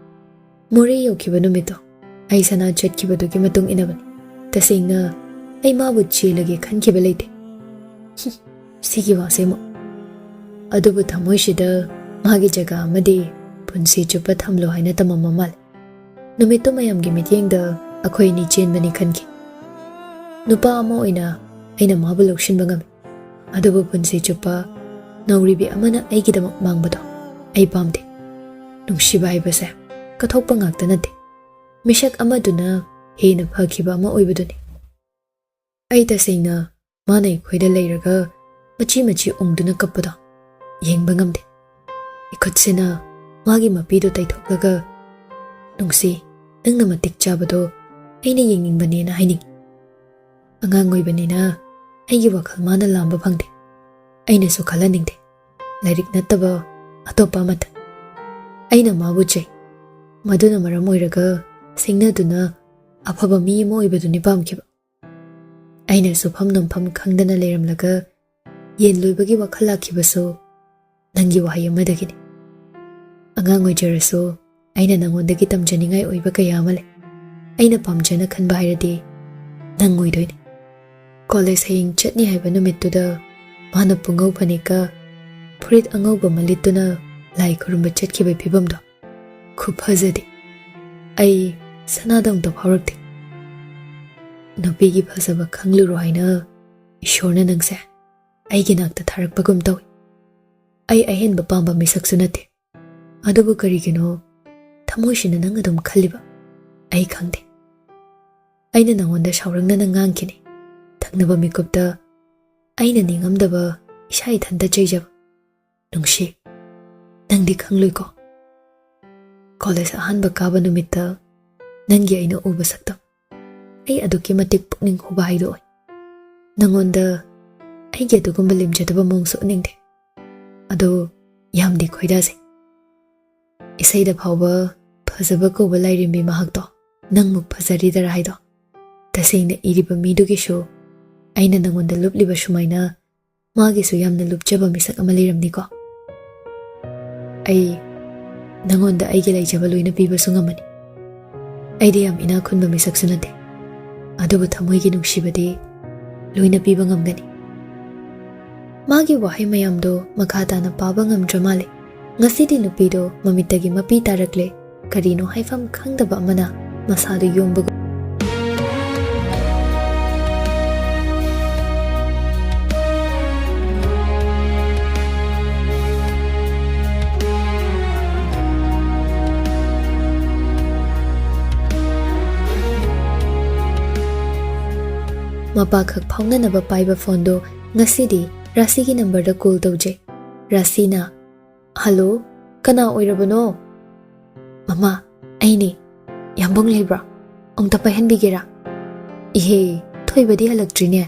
ꯃꯣꯔꯦ ꯌꯧꯈꯤꯕ ꯅꯨꯃꯤꯠꯇꯣ, ꯑꯩ ꯁꯅꯥ ꯆꯠꯈꯤꯕꯗꯨꯒꯤ ꯃꯇꯨꯡ ꯏꯟꯅꯕꯅꯤ꯫ ꯇꯁꯦꯡꯅ ꯑꯩ ꯃꯥꯕꯨ ꯆꯦꯜꯂꯒꯦ ꯈꯟꯈꯤꯕ ꯂꯩꯇꯦ꯫ ꯁꯤꯒꯤ ꯋꯥꯁꯦ ꯑꯃꯨꯛ꯫ ꯑꯗꯨꯕꯨ ꯊꯃꯣꯏꯁꯤꯗ ꯃꯥꯒꯤ ꯖꯒꯥ ꯑꯃꯗꯤ ꯄꯨꯟꯁꯤ ꯆꯨꯞꯄ ꯊꯝꯂꯣ ꯍꯥꯏꯅ ꯇꯝꯃꯝꯕ ꯃꯥꯜꯂꯦ꯫ ꯅꯨꯃꯤꯠꯇꯨ ꯃꯌꯥꯝꯒꯤ ꯃꯤꯠꯌꯦꯡꯗ ꯑꯩꯈꯣꯏ ꯑꯅꯤ ꯆꯦꯟꯕꯅꯤ ꯈꯟꯈꯤ꯫ ꯅꯨꯄꯥ ꯑꯃ ꯑꯣꯏꯅ ꯑꯩꯅ ꯃꯥꯕꯨ ꯂꯧꯁꯤꯟꯕ ꯉꯝꯃꯤ꯫ ꯑꯗꯨꯕꯨ ꯄꯨꯟꯁꯤ ꯆꯨꯞꯄ ꯅꯧꯔꯤꯕꯤ ꯑꯃꯅ ꯑꯩꯒꯤꯗꯃꯛ ꯃꯥꯡꯕꯗꯣ ꯑꯩ ꯄꯥꯝꯗꯦ꯫ ꯅꯨꯡꯁꯤꯕ ꯍꯥꯏꯕꯁꯦ ꯀꯠꯊꯣꯛꯄ ꯉꯥꯛꯇ ꯅꯠꯇꯦ, ꯃꯤꯁꯛ ꯑꯃꯗꯨꯅ ꯍꯦꯟꯅ ꯐꯈꯤꯕ ꯑꯃ ꯑꯣꯏꯕꯗꯨꯅꯤ꯫ ꯑꯩ ꯇꯁꯦꯡꯅ ꯃꯥꯅ ꯑꯩꯈꯣꯏꯗ ꯂꯩꯔꯒ ꯃꯆꯤ ꯃꯆꯤ ꯎꯪꯗꯨꯅ ꯀꯞꯄꯗꯣ ꯌꯦꯡꯕ ꯉꯝꯗꯦ꯫ ꯏꯈꯨꯠꯁꯤꯅ ꯃꯥꯒꯤ ꯃꯄꯤꯗꯨ ꯇꯩꯊꯣꯛꯂꯒ, "ꯅꯨꯡꯁꯤ, ꯅꯪꯅ ꯃꯇꯤꯛ ꯆꯥꯕꯗꯣ ꯑꯩꯅ ꯌꯦꯡꯅꯤꯡꯕꯅꯦꯅ ꯍꯥꯏꯅꯤꯡꯏ꯫ ꯑꯉꯥꯡ ꯑꯣꯏꯕꯅꯤꯅ ꯑꯩꯒꯤ ꯋꯥꯈꯜ ꯃꯥꯅ ꯂꯥꯝꯕ ꯐꯪꯗꯦ꯫ ꯑꯩꯅꯁꯨ ꯈꯜꯍꯟꯅꯤꯡꯗꯦ, ꯂꯥꯏꯔꯤꯛ ꯅꯠꯇꯕ ꯑꯇꯣꯞꯄ ꯑꯃꯠꯇ꯫" ꯑꯩꯅ ꯃꯥꯕꯨ ꯆꯩ꯫ ꯃꯗꯨꯅ ꯃꯔꯝ ꯑꯣꯏꯔꯒ ꯁꯤꯡꯅꯗꯨꯅ ꯑꯐꯕ ꯃꯤ ꯑꯃ ꯑꯣꯏꯕꯗꯨꯅꯤ ꯄꯥꯝꯈꯤꯕ꯫ ꯑꯩꯅ ꯁꯨꯐꯝ ꯅꯣꯝꯐꯝ ꯈꯪꯗꯅ ꯂꯩꯔꯝꯂꯒ ꯌꯦꯟ ꯂꯣꯏꯕꯒꯤ ꯋꯥꯈꯜ ꯂꯥꯛꯈꯤꯕꯁꯨ ꯅꯪꯒꯤ ꯋꯥꯍꯩ ꯑꯃꯗꯒꯤꯅꯤ꯫ ꯑꯉꯥꯡ ꯑꯣꯏꯖꯔꯁꯨ ꯑꯩꯅ ꯅꯉꯣꯟꯗꯒꯤ ꯇꯝꯖꯅꯤꯡꯉꯥꯏ ꯑꯣꯏꯕ ꯀꯌꯥ ꯑꯃ ꯂꯩ꯫ ꯑꯩꯅ ꯄꯥꯝꯖꯅ ꯈꯟꯕ ꯍꯥꯏꯔꯗꯤ ꯅꯪ ꯑꯣꯏꯗꯣꯏꯅꯤ꯫ ꯀꯣꯂꯦꯖ ꯍꯌꯦꯡ ꯆꯠꯅꯤ ꯍꯥꯏꯕ ꯅꯨꯃꯤꯠꯇꯨꯗ ꯃꯥꯅ ꯄꯨꯡꯉꯧ ꯐꯅꯦꯛꯀ ꯐꯨꯔꯤꯠ ꯑꯉꯧꯕ ꯑꯃ ꯂꯤꯠꯇꯨꯅ ꯂꯥꯏ ꯈꯨꯔꯨꯝꯕ ꯆꯠꯈꯤꯕꯒꯤ ꯐꯤꯕꯝꯗꯣ ꯈꯨꯐꯖꯗꯤ꯫ ꯑꯩ ꯁꯅꯥꯗꯧꯅ ꯐꯥꯎꯔꯛꯇꯦ꯫ ꯅꯨꯄꯤꯒꯤ ꯐꯖꯕ ꯈꯪꯂꯨꯔꯣ ꯍꯥꯏꯅ ꯏꯁꯣꯔꯅ ꯅꯪꯁꯦ ꯑꯩꯒꯤ ꯅꯥꯛꯇ ꯊꯥꯔꯛꯄꯒꯨꯝ ꯇꯧꯏ꯫ ꯑꯩ ꯑꯍꯦꯟꯕ ꯄꯥꯝꯕ ꯃꯤꯁꯛꯁꯨ ꯅꯠꯇꯦ, ꯑꯗꯨꯕꯨ ꯀꯔꯤꯒꯤꯅꯣ ꯊꯃꯣꯏꯁꯤꯅ ꯅꯪ ꯑꯗꯨꯝ ꯈꯜꯂꯤꯕ ꯑꯩ ꯈꯪꯗꯦ꯫ ꯑꯩꯅ ꯅꯉꯣꯟꯗ ꯁꯥꯎꯔꯛꯅꯅ ꯉꯥꯡꯈꯤꯅꯤ, ꯊꯪꯅꯕ ꯃꯤꯀꯨꯞꯇ ꯑꯩꯅ ꯅꯤꯡꯉꯝꯗꯕ ꯏꯁꯥ ꯏꯊꯟꯇ ꯆꯩꯖꯕ꯫ ꯅꯨꯡꯁꯤ, ꯅꯪꯗꯤ ꯈꯪꯂꯣꯏꯀꯣ꯫ ꯀꯣꯂꯦꯖ ꯑꯍꯥꯟꯕ ꯀꯥꯕ ꯅꯨꯃꯤꯠꯇ ꯅꯪꯒꯤ ꯑꯩꯅ ꯎꯕ ꯁꯛꯇꯝ, ꯑꯩ ꯑꯗꯨꯛꯀꯤ ꯃꯇꯤꯛ ꯄꯨꯛꯅꯤꯡ ꯍꯨꯕ ꯍꯥꯏꯗꯣ ꯑꯣꯏ꯫ ꯅꯉꯣꯟꯗ ꯑꯩꯒꯤ ꯑꯗꯨꯒꯨꯝꯕ ꯂꯦꯝꯖꯗꯕ ꯃꯑꯣꯡꯁꯨ ꯎꯠꯅꯤꯡꯗꯦ, ꯑꯗꯣ ꯌꯥꯝꯗꯤ ꯈꯣꯏꯗꯥꯖꯩ꯫ ꯏꯁꯩꯗ ꯐꯥꯎꯕ ꯐꯖꯕ ꯀꯧꯕ ꯂꯥꯏꯔꯦꯝꯕꯤ ꯃꯍꯥꯛꯇꯣ ꯅꯪꯃꯨꯛ ꯐꯖꯔꯤꯗꯔ ꯍꯥꯏꯗꯣ꯫ ꯇꯁꯦꯡꯅ ꯏꯔꯤꯕ ꯃꯤꯗꯨꯒꯤꯁꯨ ꯑꯩꯅ ꯅꯪꯉꯣꯟꯗ ꯂꯨꯞꯂꯤꯕ ꯁꯨꯃꯥꯏꯅ ꯃꯥꯒꯤꯁꯨ ꯌꯥꯝꯅ ꯂꯨꯞꯆꯕ ꯃꯤꯁꯛ ꯑꯃ ꯂꯩꯔꯝꯅꯤꯀꯣ꯫ ꯑꯩ ꯅꯪꯉꯣꯟꯗ ꯑꯩꯒꯤ ꯂꯩꯖꯕ ꯂꯣꯏꯅ ꯄꯤꯕꯁꯨ ꯉꯝꯃꯅꯤ꯫ ꯑꯩꯗꯤ ꯌꯥꯝ ꯏꯅꯥꯛ ꯈꯨꯟꯕ ꯃꯤꯁꯛꯁꯨ ꯅꯠꯇꯦ, ꯑꯗꯨꯕꯨ ꯊꯃꯣꯏꯒꯤ ꯅꯨꯡꯁꯤꯕꯗꯤ ꯂꯣꯏꯅ ꯄꯤꯕ ꯉꯝꯒꯅꯤ꯫ ꯃꯥꯒꯤ ꯋꯥꯍꯩ ꯃꯌꯥꯝꯗꯣ ꯃꯈꯥ ꯇꯥꯅ ꯄꯥꯕ ꯉꯝꯗ꯭ꯔ ꯃꯥꯜꯂꯦ꯫ ꯉꯁꯤꯗꯤ ꯅꯨꯄꯤꯗꯣ ꯃꯃꯤꯠꯇꯒꯤ ꯃꯄꯤ ꯇꯥꯔꯛꯂꯦ꯫ ꯀꯔꯤꯅꯣ ꯍꯥꯏꯐꯝ ꯈꯪꯗꯕ ꯑꯃꯅ ꯃꯁꯥꯗꯨ ꯌꯣꯝꯕꯒꯨꯝ꯫ ꯃꯄꯥꯈꯛ ꯐꯥꯎꯅꯅꯕ ꯄꯥꯏꯕ ꯐꯣꯟꯗꯣ ꯉꯁꯤꯗꯤ ꯔꯥꯁꯤꯒꯤ ꯅꯝꯕꯔꯗ ꯀꯣꯜ ꯇꯧꯖꯩ꯫ ꯔꯥꯁꯤꯅ, "ꯍꯜꯂꯣ, ꯀꯅꯥ ꯑꯣꯏꯔꯕꯅꯣ?" "ꯃꯃꯥ, ꯑꯩꯅꯦ꯫ ꯌꯥꯝꯕꯨꯡ ꯂꯩꯕ꯭ꯔꯣ? ꯑꯃꯨꯛꯇ ꯄꯥꯏꯍꯟꯕꯤꯒꯦꯔꯥ?" "ꯏꯍꯦ, ꯊꯣꯏꯕꯗꯤ ꯍꯜꯂꯛꯇ꯭ꯔꯤꯅꯦ꯫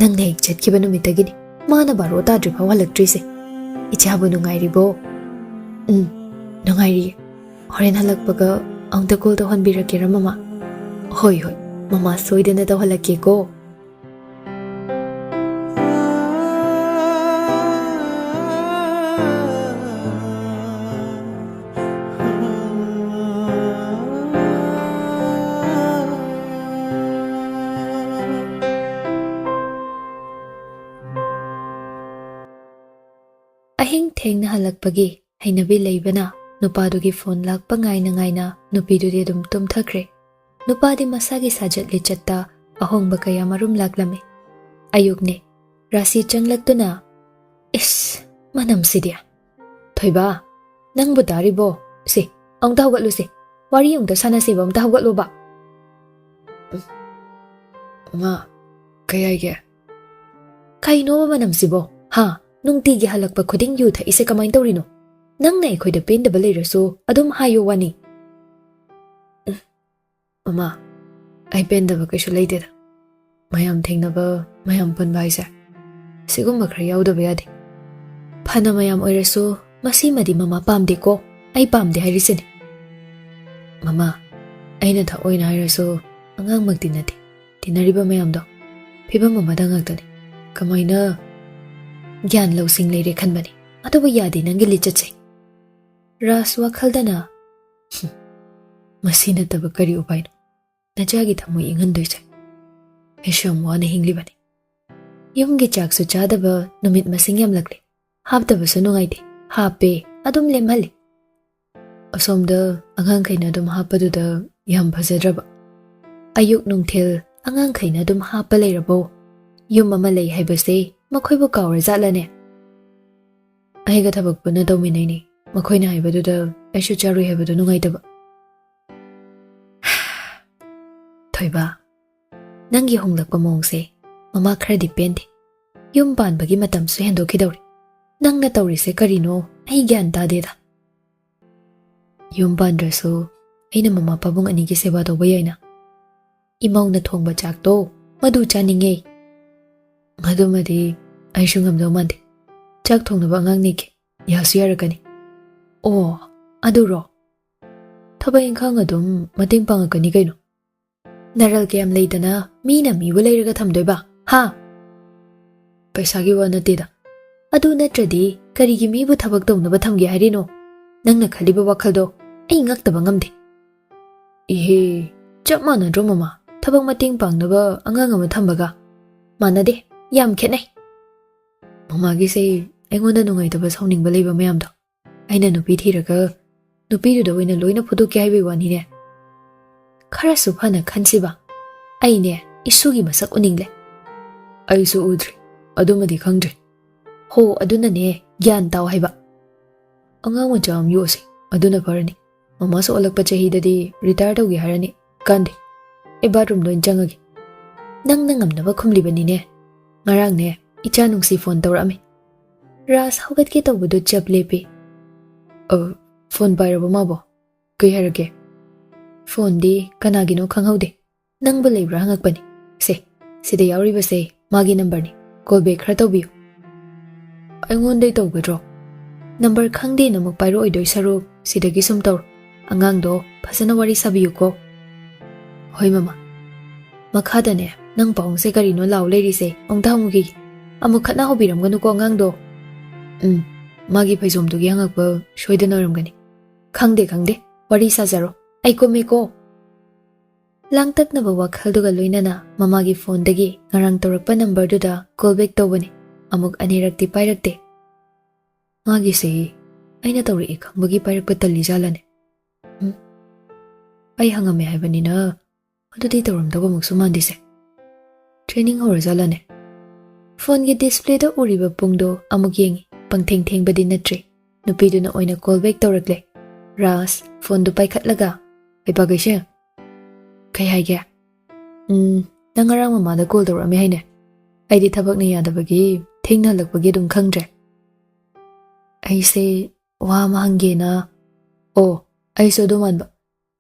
ꯅꯪꯅ ꯍꯦꯛ ꯆꯠꯈꯤꯕ ꯅꯨꯃꯤꯠꯇꯒꯤꯅꯤ ꯃꯥꯅ ꯕꯥꯔꯣ ꯇꯥꯗ꯭ꯔꯤꯐꯥꯎ ꯍꯜꯂꯛꯇ꯭ꯔꯤꯁꯦ꯫ ꯏꯆꯥꯕꯨ ꯅꯨꯡꯉꯥꯏꯔꯤꯕꯣ?" "ꯎꯝ, ꯅꯨꯡꯉꯥꯏꯔꯤꯌꯦ꯫ ꯍꯣꯔꯦꯟ ꯍꯜꯂꯛꯄꯒ ꯑꯃꯨꯛꯇ ꯀꯣꯜ ꯇꯧꯍꯟꯕꯤꯔꯛꯀꯦꯔꯥ, ꯃꯃꯥ?" "ꯍꯣꯏ, ꯍꯣꯏ, ꯃꯃꯥ ꯁꯣꯏꯗꯅ ꯇꯧꯍꯜꯂꯛꯀꯦꯀꯣ꯫" ꯑꯍꯤꯡ ꯊꯦꯡꯅ ꯍꯜꯂꯛꯄꯒꯤ ꯍꯩꯅꯕꯤ ꯂꯩꯕꯅ ꯅꯨꯄꯥꯗꯨꯒꯤ ꯐꯣꯟ ꯂꯥꯛꯄ ꯉꯥꯏꯅ ꯉꯥꯏꯅ ꯅꯨꯄꯤꯗꯨꯗꯤ ꯑꯗꯨꯝ ꯇꯨꯝꯊꯈ꯭ꯔꯦ꯫ ꯅꯨꯄꯥꯗꯤ ꯃꯁꯥꯒꯤ ꯁꯥꯖꯠ ꯂꯤꯆꯠꯇ ꯑꯍꯣꯡꯕ ꯀꯌꯥ ꯃꯔꯨꯝ ꯂꯥꯛꯂꯝꯃꯤ꯫ ꯑꯌꯨꯛꯅꯦ꯫ ꯔꯥꯁꯤ ꯆꯪꯂꯛꯇꯨꯅ, "ꯏꯁ, ꯃꯅꯝꯁꯤꯗꯤ! ꯊꯣꯏꯕ, ꯅꯪꯕꯨ ꯇꯥꯔꯤꯕꯣ? ꯁꯤ, ꯑꯃꯨꯛꯇ ꯍꯧꯒꯠꯂꯨꯁꯤ꯫ ꯋꯥꯔꯤ ꯑꯃꯨꯛꯇ ꯁꯥꯟꯅꯁꯤꯕ, ꯑꯃꯨꯛꯇ ꯍꯧꯒꯠꯂꯣꯕ꯫" "ꯃꯥ, ꯀꯩ ꯍꯥꯏꯒꯦ?" "ꯀꯩꯅꯣꯕ ꯃꯅꯝꯁꯤꯕꯣ? ꯍꯥ? ꯅꯨꯡꯇꯤꯒꯤ ꯍꯜꯂꯛꯄ ꯈꯨꯗꯤꯡ ꯌꯨ ꯊꯛꯏꯁꯦ ꯀꯃꯥꯏꯅ ꯇꯧꯔꯤꯅꯣ? ꯅꯪꯅ ꯑꯩꯈꯣꯏꯗ ꯄꯦꯟꯗꯕ ꯂꯩꯔꯁꯨ ꯑꯗꯨꯝ ꯍꯥꯏꯌꯣ ꯋꯥꯅꯤ꯫" "ꯃꯃꯥ, ꯑꯩ ꯄꯦꯟꯗꯕ ꯀꯩꯁꯨ ꯂꯩꯇꯦꯗ꯫ ꯃꯌꯥꯝ ꯊꯦꯡꯅꯕ, ꯃꯌꯥꯝ ꯄꯨꯟꯕ ꯍꯥꯏꯁꯦ ꯁꯤꯒꯨꯝꯕ ꯈꯔ ꯌꯥꯎꯗꯕ ꯌꯥꯗꯦ꯫ ꯐꯅ ꯃꯌꯥꯝ ꯑꯣꯏꯔꯁꯨ ꯃꯁꯤꯃꯗꯤ ꯃꯃꯥ ꯄꯥꯝꯗꯦꯀꯣ꯫ ꯑꯩ ꯄꯥꯝꯗꯦ ꯍꯥꯏꯔꯤꯁꯤꯅꯤ꯫ ꯃꯃꯥ, ꯑꯩꯅ ꯊꯑꯣꯏꯅ ꯍꯥꯏꯔꯁꯨ ꯑꯉꯥꯡꯃꯛꯇꯤ ꯅꯠꯇꯦ꯫ ꯇꯤꯟꯅꯔꯤꯕ ꯃꯌꯥꯝꯗꯣ ꯐꯤꯕꯝ ꯑꯃꯗ ꯉꯥꯛꯇꯅꯤ꯫ ꯀꯃꯥꯏꯅ ꯒ꯭ꯌꯥꯟ ꯂꯧꯁꯤꯡ ꯂꯩꯔꯦ ꯈꯟꯕꯅꯤ, ꯑꯗꯨꯕꯨ ꯌꯥꯗꯦ ꯅꯪꯒꯤ ꯂꯤꯆꯠꯁꯦ꯫ ꯔꯥꯖ ꯋꯥꯈꯜꯗꯅ, "ꯍꯨꯝ, ꯃꯁꯤ ꯅꯠꯇꯕ ꯀꯔꯤ ꯎꯄꯥꯏꯅꯣ? ꯅꯆꯥꯒꯤ ꯊꯃꯣꯏ ꯏꯪꯍꯟꯗꯣꯏꯁꯦ꯫ ꯑꯩꯁꯨ ꯌꯥꯝ ꯋꯥꯅ ꯍꯤꯡꯂꯤꯕꯅꯤ꯫ ꯌꯨꯝꯒꯤ ꯆꯥꯛꯁꯨ ꯆꯥꯗꯕ ꯅꯨꯃꯤꯠ ꯃꯁꯤꯡ ꯌꯥꯝꯂꯛꯂꯦ꯫ ꯍꯥꯞꯇꯕꯁꯨ ꯅꯨꯡꯉꯥꯏꯇꯦ, ꯍꯥꯞꯄꯦ, ꯑꯗꯨꯝ ꯂꯦꯝꯍꯜꯂꯤ꯫ ꯑꯁꯣꯝꯗ ꯑꯉꯥꯡꯈꯩꯅ ꯑꯗꯨꯝ ꯍꯥꯞꯄꯗꯨꯗ ꯌꯥꯝ ꯐꯖꯗ꯭ꯔꯕ꯫ ꯑꯌꯨꯛ ꯅꯨꯡꯊꯤꯜ ꯑꯉꯥꯡꯈꯩꯅ ꯑꯗꯨꯝ ꯍꯥꯞꯄ ꯂꯩꯔꯕꯣ? ꯌꯨꯝ ꯑꯃ ꯂꯩ ꯍꯥꯏꯕꯁꯦ ꯃꯈꯣꯏꯕꯨ ꯀꯥꯎꯔꯖꯥꯠꯂꯅꯦ?" "ꯑꯩꯒ ꯊꯕꯛ ꯄꯨꯟꯅ ꯇꯧꯃꯤꯟꯅꯩꯅꯦ꯫ ꯃꯈꯣꯏꯅ ꯍꯥꯏꯕꯗꯨꯗ ꯑꯩꯁꯨ ꯆꯥꯔꯨꯏ ꯍꯥꯏꯕꯗꯨ ꯅꯨꯡꯉꯥꯏꯇꯕ꯫" "ꯊꯣꯏꯕ, ꯅꯪꯒꯤ ꯍꯣꯡꯂꯛꯄ ꯃꯑꯣꯡꯁꯦ ꯃꯃꯥ ꯈꯔꯗꯤ ꯄꯦꯟꯗꯦ꯫ ꯌꯨꯝ ꯄꯥꯟꯕꯒꯤ ꯃꯇꯝꯁꯨ ꯍꯦꯟꯗꯣꯛꯈꯤꯗꯧꯔꯦ꯫ ꯅꯪꯅ ꯇꯧꯔꯤꯁꯦ ꯀꯔꯤꯅꯣ? ꯑꯩ ꯒ꯭ꯌꯥꯟ ꯇꯥꯗꯦꯗ꯫" "ꯌꯨꯝ ꯄꯥꯟꯗ꯭ꯔꯁꯨ ꯑꯩꯅ ꯃꯃꯥ ꯄꯥꯕꯨꯡ ꯑꯅꯤꯒꯤ ꯁꯦꯕꯥ ꯇꯧꯕ ꯌꯥꯏꯅ꯫ ꯏꯃꯧꯅ ꯊꯣꯡꯕ ꯆꯥꯛꯇꯣ ꯃꯗꯨ ꯆꯥꯅꯤꯡꯉꯦ꯫" "ꯃꯗꯨꯃꯗꯤ ꯑꯩꯁꯨ ꯉꯝꯗꯧ ꯃꯥꯟꯗꯦ꯫ ꯆꯥꯛ ꯊꯣꯡꯅꯕ ꯑꯉꯥꯡ ꯅꯦꯛꯀꯦ, ꯌꯥꯁꯨ ꯌꯥꯔꯛꯀꯅꯤ꯫" "ꯑꯣ, ꯑꯗꯨꯔꯣ? ꯊꯕꯛ ꯏꯪꯈꯥꯡ ꯑꯗꯨꯝ ꯃꯇꯦꯡ ꯄꯥꯡꯉꯛꯀꯅꯤ ꯀꯩꯅꯣ꯫ ꯅꯔꯜ ꯀꯌꯥꯝ ꯂꯩꯗꯅ ꯃꯤꯅ ꯃꯤꯕꯨ ꯂꯩꯔꯒ ꯊꯝꯗꯣꯏꯕ, ꯍꯥ?" "ꯄꯩꯁꯥꯒꯤ ꯋꯥ ꯅꯠꯇꯦꯗ꯫ ꯑꯗꯨ ꯅꯠꯇ꯭ꯔꯗꯤ ꯀꯔꯤꯒꯤ ꯃꯤꯕꯨ ꯊꯕꯛ ꯇꯧꯅꯕ ꯊꯝꯒꯦ ꯍꯥꯏꯔꯤꯅꯣ? ꯅꯪꯅ ꯈꯜꯂꯤꯕ ꯋꯥꯈꯜꯗꯣ ꯑꯩ ꯉꯛꯇꯕ ꯉꯝꯗꯦ꯫" "ꯏꯍꯦ, ꯆꯞ ꯃꯥꯟꯅꯗ꯭ꯔꯣ ꯃꯃꯥ? ꯊꯕꯛ ꯃꯇꯦꯡ ꯄꯥꯡꯅꯕ ꯑꯉꯥꯡ ꯑꯃ ꯊꯝꯕꯒ?" "ꯃꯥꯟꯅꯗꯦ, ꯌꯥꯝ ꯈꯦꯠꯅꯩ꯫" "ꯃꯃꯥꯒꯤꯁꯦ ꯑꯩꯉꯣꯟꯗ ꯅꯨꯡꯉꯥꯏꯇꯕ, ꯁꯥꯎꯅꯤꯡꯕ ꯂꯩꯕ ꯃꯌꯥꯝꯗꯣ ꯑꯩꯅ ꯅꯨꯄꯤ ꯊꯤꯔꯒ ꯅꯨꯄꯤꯗꯨꯗ ꯑꯣꯏꯅ ꯂꯣꯏꯅ ꯐꯨꯗꯣꯛꯀꯦ ꯍꯥꯏꯕꯒꯤ ꯋꯥꯅꯤꯅꯦ꯫ ꯈꯔꯁꯨ ꯐꯅ ꯈꯟꯁꯤꯕ꯫ ꯑꯩꯅꯦ ꯏꯁꯨꯒꯤ ꯃꯁꯛ ꯎꯅꯤꯡꯂꯦ꯫" "ꯑꯩꯁꯨ ꯎꯗ꯭ꯔꯤ, ꯑꯗꯨꯃꯗꯤ ꯈꯪꯗ꯭ꯔꯤ꯫" "ꯍꯣ, ꯑꯗꯨꯅꯅꯦ ꯒ꯭ꯌꯥꯟ ꯇꯥꯎ ꯍꯥꯏꯕ꯫ ꯑꯉꯥꯡ ꯃꯆꯥ ꯑꯃ ꯌꯣꯛꯑꯁꯤ, ꯑꯗꯨꯅ ꯐꯔꯅꯤ꯫ ꯃꯃꯥꯁꯨ ꯑꯣꯜꯂꯛꯄ ꯆꯍꯤꯗꯗꯤ ꯔꯤꯇꯥꯌꯔ ꯇꯧꯒꯦ ꯍꯥꯏꯔꯅꯤ꯫ ꯀꯥꯟꯗꯦ, ꯑꯩ ꯕꯥꯠꯔꯨꯝꯗ ꯑꯣꯏꯅ ꯆꯪꯉꯒꯦ꯫ ꯅꯪꯅ ꯉꯝꯅꯕ ꯈꯨꯝꯂꯤꯕꯅꯤꯅꯦ꯫ ꯉꯔꯥꯡꯅꯦ ꯏꯆꯥ ꯅꯨꯡꯁꯤ ꯐꯣꯟ ꯇꯧꯔꯛꯑꯝꯃꯤ꯫" ꯔꯥꯖ ꯍꯧꯒꯠꯀꯦ ꯇꯧꯕꯗꯨ ꯆꯞ ꯂꯦꯞꯄꯤ꯫ "ꯑ, ꯐꯣꯟ ꯄꯥꯏꯔꯕꯣ ꯃꯥꯕꯣ? ꯀꯩ ꯍꯥꯏꯔꯛꯀꯦ?" "ꯐꯣꯟꯗꯤ ꯀꯅꯥꯒꯤꯅꯣ ꯈꯪꯍꯧꯗꯦ꯫ ꯅꯪꯕꯨ ꯂꯩꯕ꯭ꯔꯥ ꯍꯪꯉꯛꯄꯅꯤ꯫ ꯁꯦ, ꯁꯤꯗ ꯌꯥꯎꯔꯤꯕꯁꯦ ꯃꯥꯒꯤ ꯅꯝꯕꯔꯅꯤ꯫ ꯀꯣꯜ ꯕꯦꯛ ꯈꯔ ꯇꯧꯕꯤꯌꯨ꯫" "ꯑꯩꯉꯣꯟꯗꯩ ꯇꯧꯒꯗ꯭ꯔꯣ?" ꯅꯝꯕꯔ ꯈꯪꯗꯦꯅ ꯑꯃꯨꯛ ꯄꯥꯏꯔꯛꯑꯣꯏꯗꯣꯏ ꯁꯔꯨꯛ ꯁꯤꯗꯒꯤ ꯁꯨꯝ ꯇꯧꯔꯣ꯫ ꯑꯉꯥꯡꯗꯣ ꯐꯖꯅ ꯋꯥꯔꯤ ꯁꯥꯕꯤꯌꯨꯀꯣ꯫ ꯍꯣꯏ ꯃꯃꯥ꯫ ꯃꯈꯥꯗꯅꯦ, ꯅꯪ ꯄꯥꯎꯡꯁꯦ ꯀꯔꯤꯅꯣ ꯂꯥꯎ ꯂꯩꯔꯤꯁꯦ? ꯑꯃꯨꯛꯇ ꯍꯪꯉꯨꯈꯤꯒꯦ꯫ ꯑꯃꯨꯛ ꯈꯠꯅ ꯍꯧꯕꯤꯔꯝꯒꯅꯨꯀꯣ ꯑꯉꯥꯡꯗꯣ꯫ ꯎꯝ, ꯃꯥꯒꯤ ꯐꯩꯖꯣꯝꯗꯨꯒꯤ ꯍꯪꯉꯛꯄ ꯁꯣꯏꯗꯅ ꯑꯣꯏꯔꯝꯒꯅꯤ꯫ ꯈꯪꯗꯦ, ꯈꯪꯗꯦ, ꯋꯥꯔꯤ ꯁꯥꯖꯔꯣ, ꯑꯩ ꯀꯨꯝꯃꯦꯀꯣ꯫ ꯂꯥꯡꯇꯛꯅꯕ ꯋꯥꯈꯜꯗꯨꯒ ꯂꯣꯏꯅꯅ ꯃꯃꯥꯒꯤ ꯐꯣꯟꯗꯒꯤ ꯉꯔꯥꯡ ꯇꯧꯔꯛꯄ ꯅꯝꯕꯔꯗꯨꯗ ꯀꯣꯜ ꯕꯦꯛ ꯇꯧꯕꯅꯤ꯫ ꯑꯃꯨꯛ ꯑꯅꯤꯔꯛꯇꯤ ꯄꯥꯏꯔꯛꯇꯦ꯫ ꯃꯥꯒꯤꯁꯦ ꯑꯩꯅ ꯇꯧꯔꯛꯑꯦ ꯈꯪꯕꯒꯤ ꯄꯥꯏꯔꯛꯄ ꯇꯜꯂꯤꯖꯥꯠꯂꯅꯦ? ꯎꯝ? ꯑꯩ ꯍꯪꯉꯝꯃꯦ ꯍꯥꯏꯕꯅꯤꯅ ꯑꯗꯨꯗꯤ ꯇꯧꯔꯝꯗꯧꯕꯃꯛꯁꯨ ꯃꯥꯟꯗꯦꯁꯦ꯫ ꯇ꯭ꯔꯦꯅꯤꯡ ꯍꯧꯔꯖꯥꯠꯂꯅꯦ? ꯐꯣꯟꯒꯤ ꯗꯤꯁꯄ꯭ꯂꯦꯗ ꯎꯔꯤꯕ ꯄꯨꯡꯗꯣ ꯑꯃꯨꯛ ꯌꯦꯡꯉꯤ꯫ ꯄꯪꯊꯦꯡ ꯊꯦꯡꯕꯗꯤ ꯅꯠꯇ꯭ꯔꯤ꯫ ꯅꯨꯄꯤꯗꯨꯅ ꯑꯣꯏꯅ ꯀꯣꯜ ꯕꯦꯛ ꯇꯧꯔꯛꯂꯦ꯫ ꯔꯥꯖ ꯐꯣꯟꯗꯨ ꯄꯥꯏꯈꯠꯂꯒ, "ꯏꯄꯥ ꯀꯩꯁꯦ, ꯀꯩ ꯍꯥꯏꯒꯦ?" "ꯎꯝ, ꯅꯪ ꯉꯔꯥꯡ ꯃꯃꯥꯗ ꯀꯣꯜ ꯇꯧꯔꯛꯑꯝꯃꯦ ꯍꯥꯏꯅꯦ?" "ꯑꯩꯗꯤ ꯊꯕꯛꯅ ꯌꯥꯗꯕꯒꯤ ꯊꯦꯡꯅ ꯍꯜꯂꯛꯄꯒꯤ ꯑꯗꯨꯝ ꯈꯪꯗ꯭ꯔꯦ꯫ ꯑꯩꯁꯦ ꯋꯥ ꯑꯃ ꯍꯪꯒꯦꯅ꯫" "ꯑꯣ, ꯑꯩꯁꯨ ꯑꯗꯨ ꯃꯥꯟꯕ꯫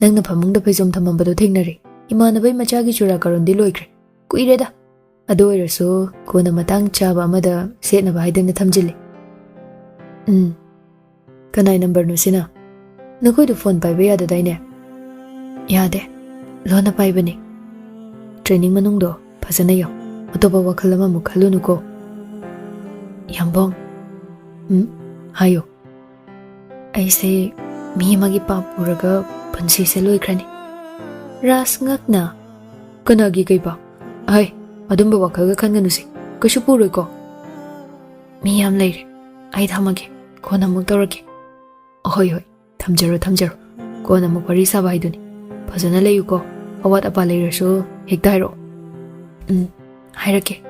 ꯅꯪꯅ ꯐꯃꯨꯡꯗ ꯐꯩꯖꯣꯝ ꯊꯝꯃꯝꯕꯗꯣ ꯊꯦꯡꯅꯔꯦ꯫ ꯏꯃꯥꯟꯅꯕꯩ ꯃꯆꯥꯒꯤ ꯆꯨꯔꯥꯀꯔꯟꯗꯤ ꯂꯣꯏꯈ꯭ꯔꯦ꯫ ꯀꯨꯏꯔꯦꯗ꯫ ꯑꯗꯨ ꯑꯣꯏꯔꯁꯨ ꯀꯣꯟꯅ ꯃꯇꯥꯡ ꯆꯥꯕ ꯑꯃꯗ ꯁꯦꯠꯅꯕ ꯍꯥꯏꯗꯅ ꯊꯝꯖꯤꯜꯂꯦ꯫" "ꯎꯝ꯫ ꯀꯅꯥꯏ ꯅꯝꯕꯔꯅꯣ ꯁꯤꯅ? ꯅꯈꯣꯏꯗꯣ ꯐꯣꯟ ꯄꯥꯏꯕ ꯌꯥꯗꯗꯥꯏꯅꯦ?" "ꯌꯥꯗꯦ꯫ ꯂꯣꯟꯅ ꯄꯥꯏꯕꯅꯦ꯫ ꯇ꯭ꯔꯦꯅꯤꯡ ꯃꯅꯨꯡꯗꯣ ꯐꯖꯅ ꯌꯥꯎ꯫ ꯑꯇꯣꯞꯄ ꯋꯥꯈꯜ ꯑꯃꯃꯨꯛ ꯈꯜꯂꯨꯅꯨꯀꯣ꯫" "ꯌꯥꯝꯕꯣꯡ꯫" "ꯎꯝ? ꯍꯥꯏꯌꯣ꯫" "ꯑꯩꯁꯦ ꯃꯤ ꯑꯃꯒꯤ ꯄꯥꯞ ꯄꯨꯔꯒ ꯄꯨꯟꯁꯤꯁꯦ ꯂꯣꯏꯈ꯭ꯔꯅꯤ꯫" ꯔꯥꯖ ꯉꯛꯅ, "ꯀꯅꯥꯒꯤ ꯀꯩ ꯄꯥꯞ? ꯍꯩ, ꯑꯗꯨꯝꯕ ꯋꯥꯈꯜꯒ ꯈꯟꯒꯅꯨꯁꯦ꯫ ꯀꯩꯁꯨ ꯄꯨꯔꯣꯏꯀꯣ꯫" "ꯃꯤ ꯌꯥꯝ ꯂꯩꯔꯦ꯫ ꯑꯩ ꯊꯝꯃꯒꯦ꯫ ꯀꯣꯟꯅ ꯑꯃꯨꯛ ꯇꯧꯔꯛꯀꯦ꯫" "ꯍꯣꯏ, ꯍꯣꯏ꯫ ꯊꯝꯖꯔꯣ, ꯊꯝꯖꯔꯣ꯫ ꯀꯣꯟꯅ ꯑꯃꯨꯛ ꯋꯥꯔꯤ ꯁꯥꯕ ꯍꯥꯏꯗꯨꯅꯤ꯫ ꯐꯖꯅ ꯂꯩꯌꯨꯀꯣ꯫ ꯑꯋꯥꯠ ꯑꯄꯥ ꯂꯩꯔꯁꯨ ꯍꯦꯛꯇ ꯍꯥꯏꯔꯛꯑꯣ꯫" "ꯎꯝ, ꯍꯥꯏꯔꯛꯀꯦ꯫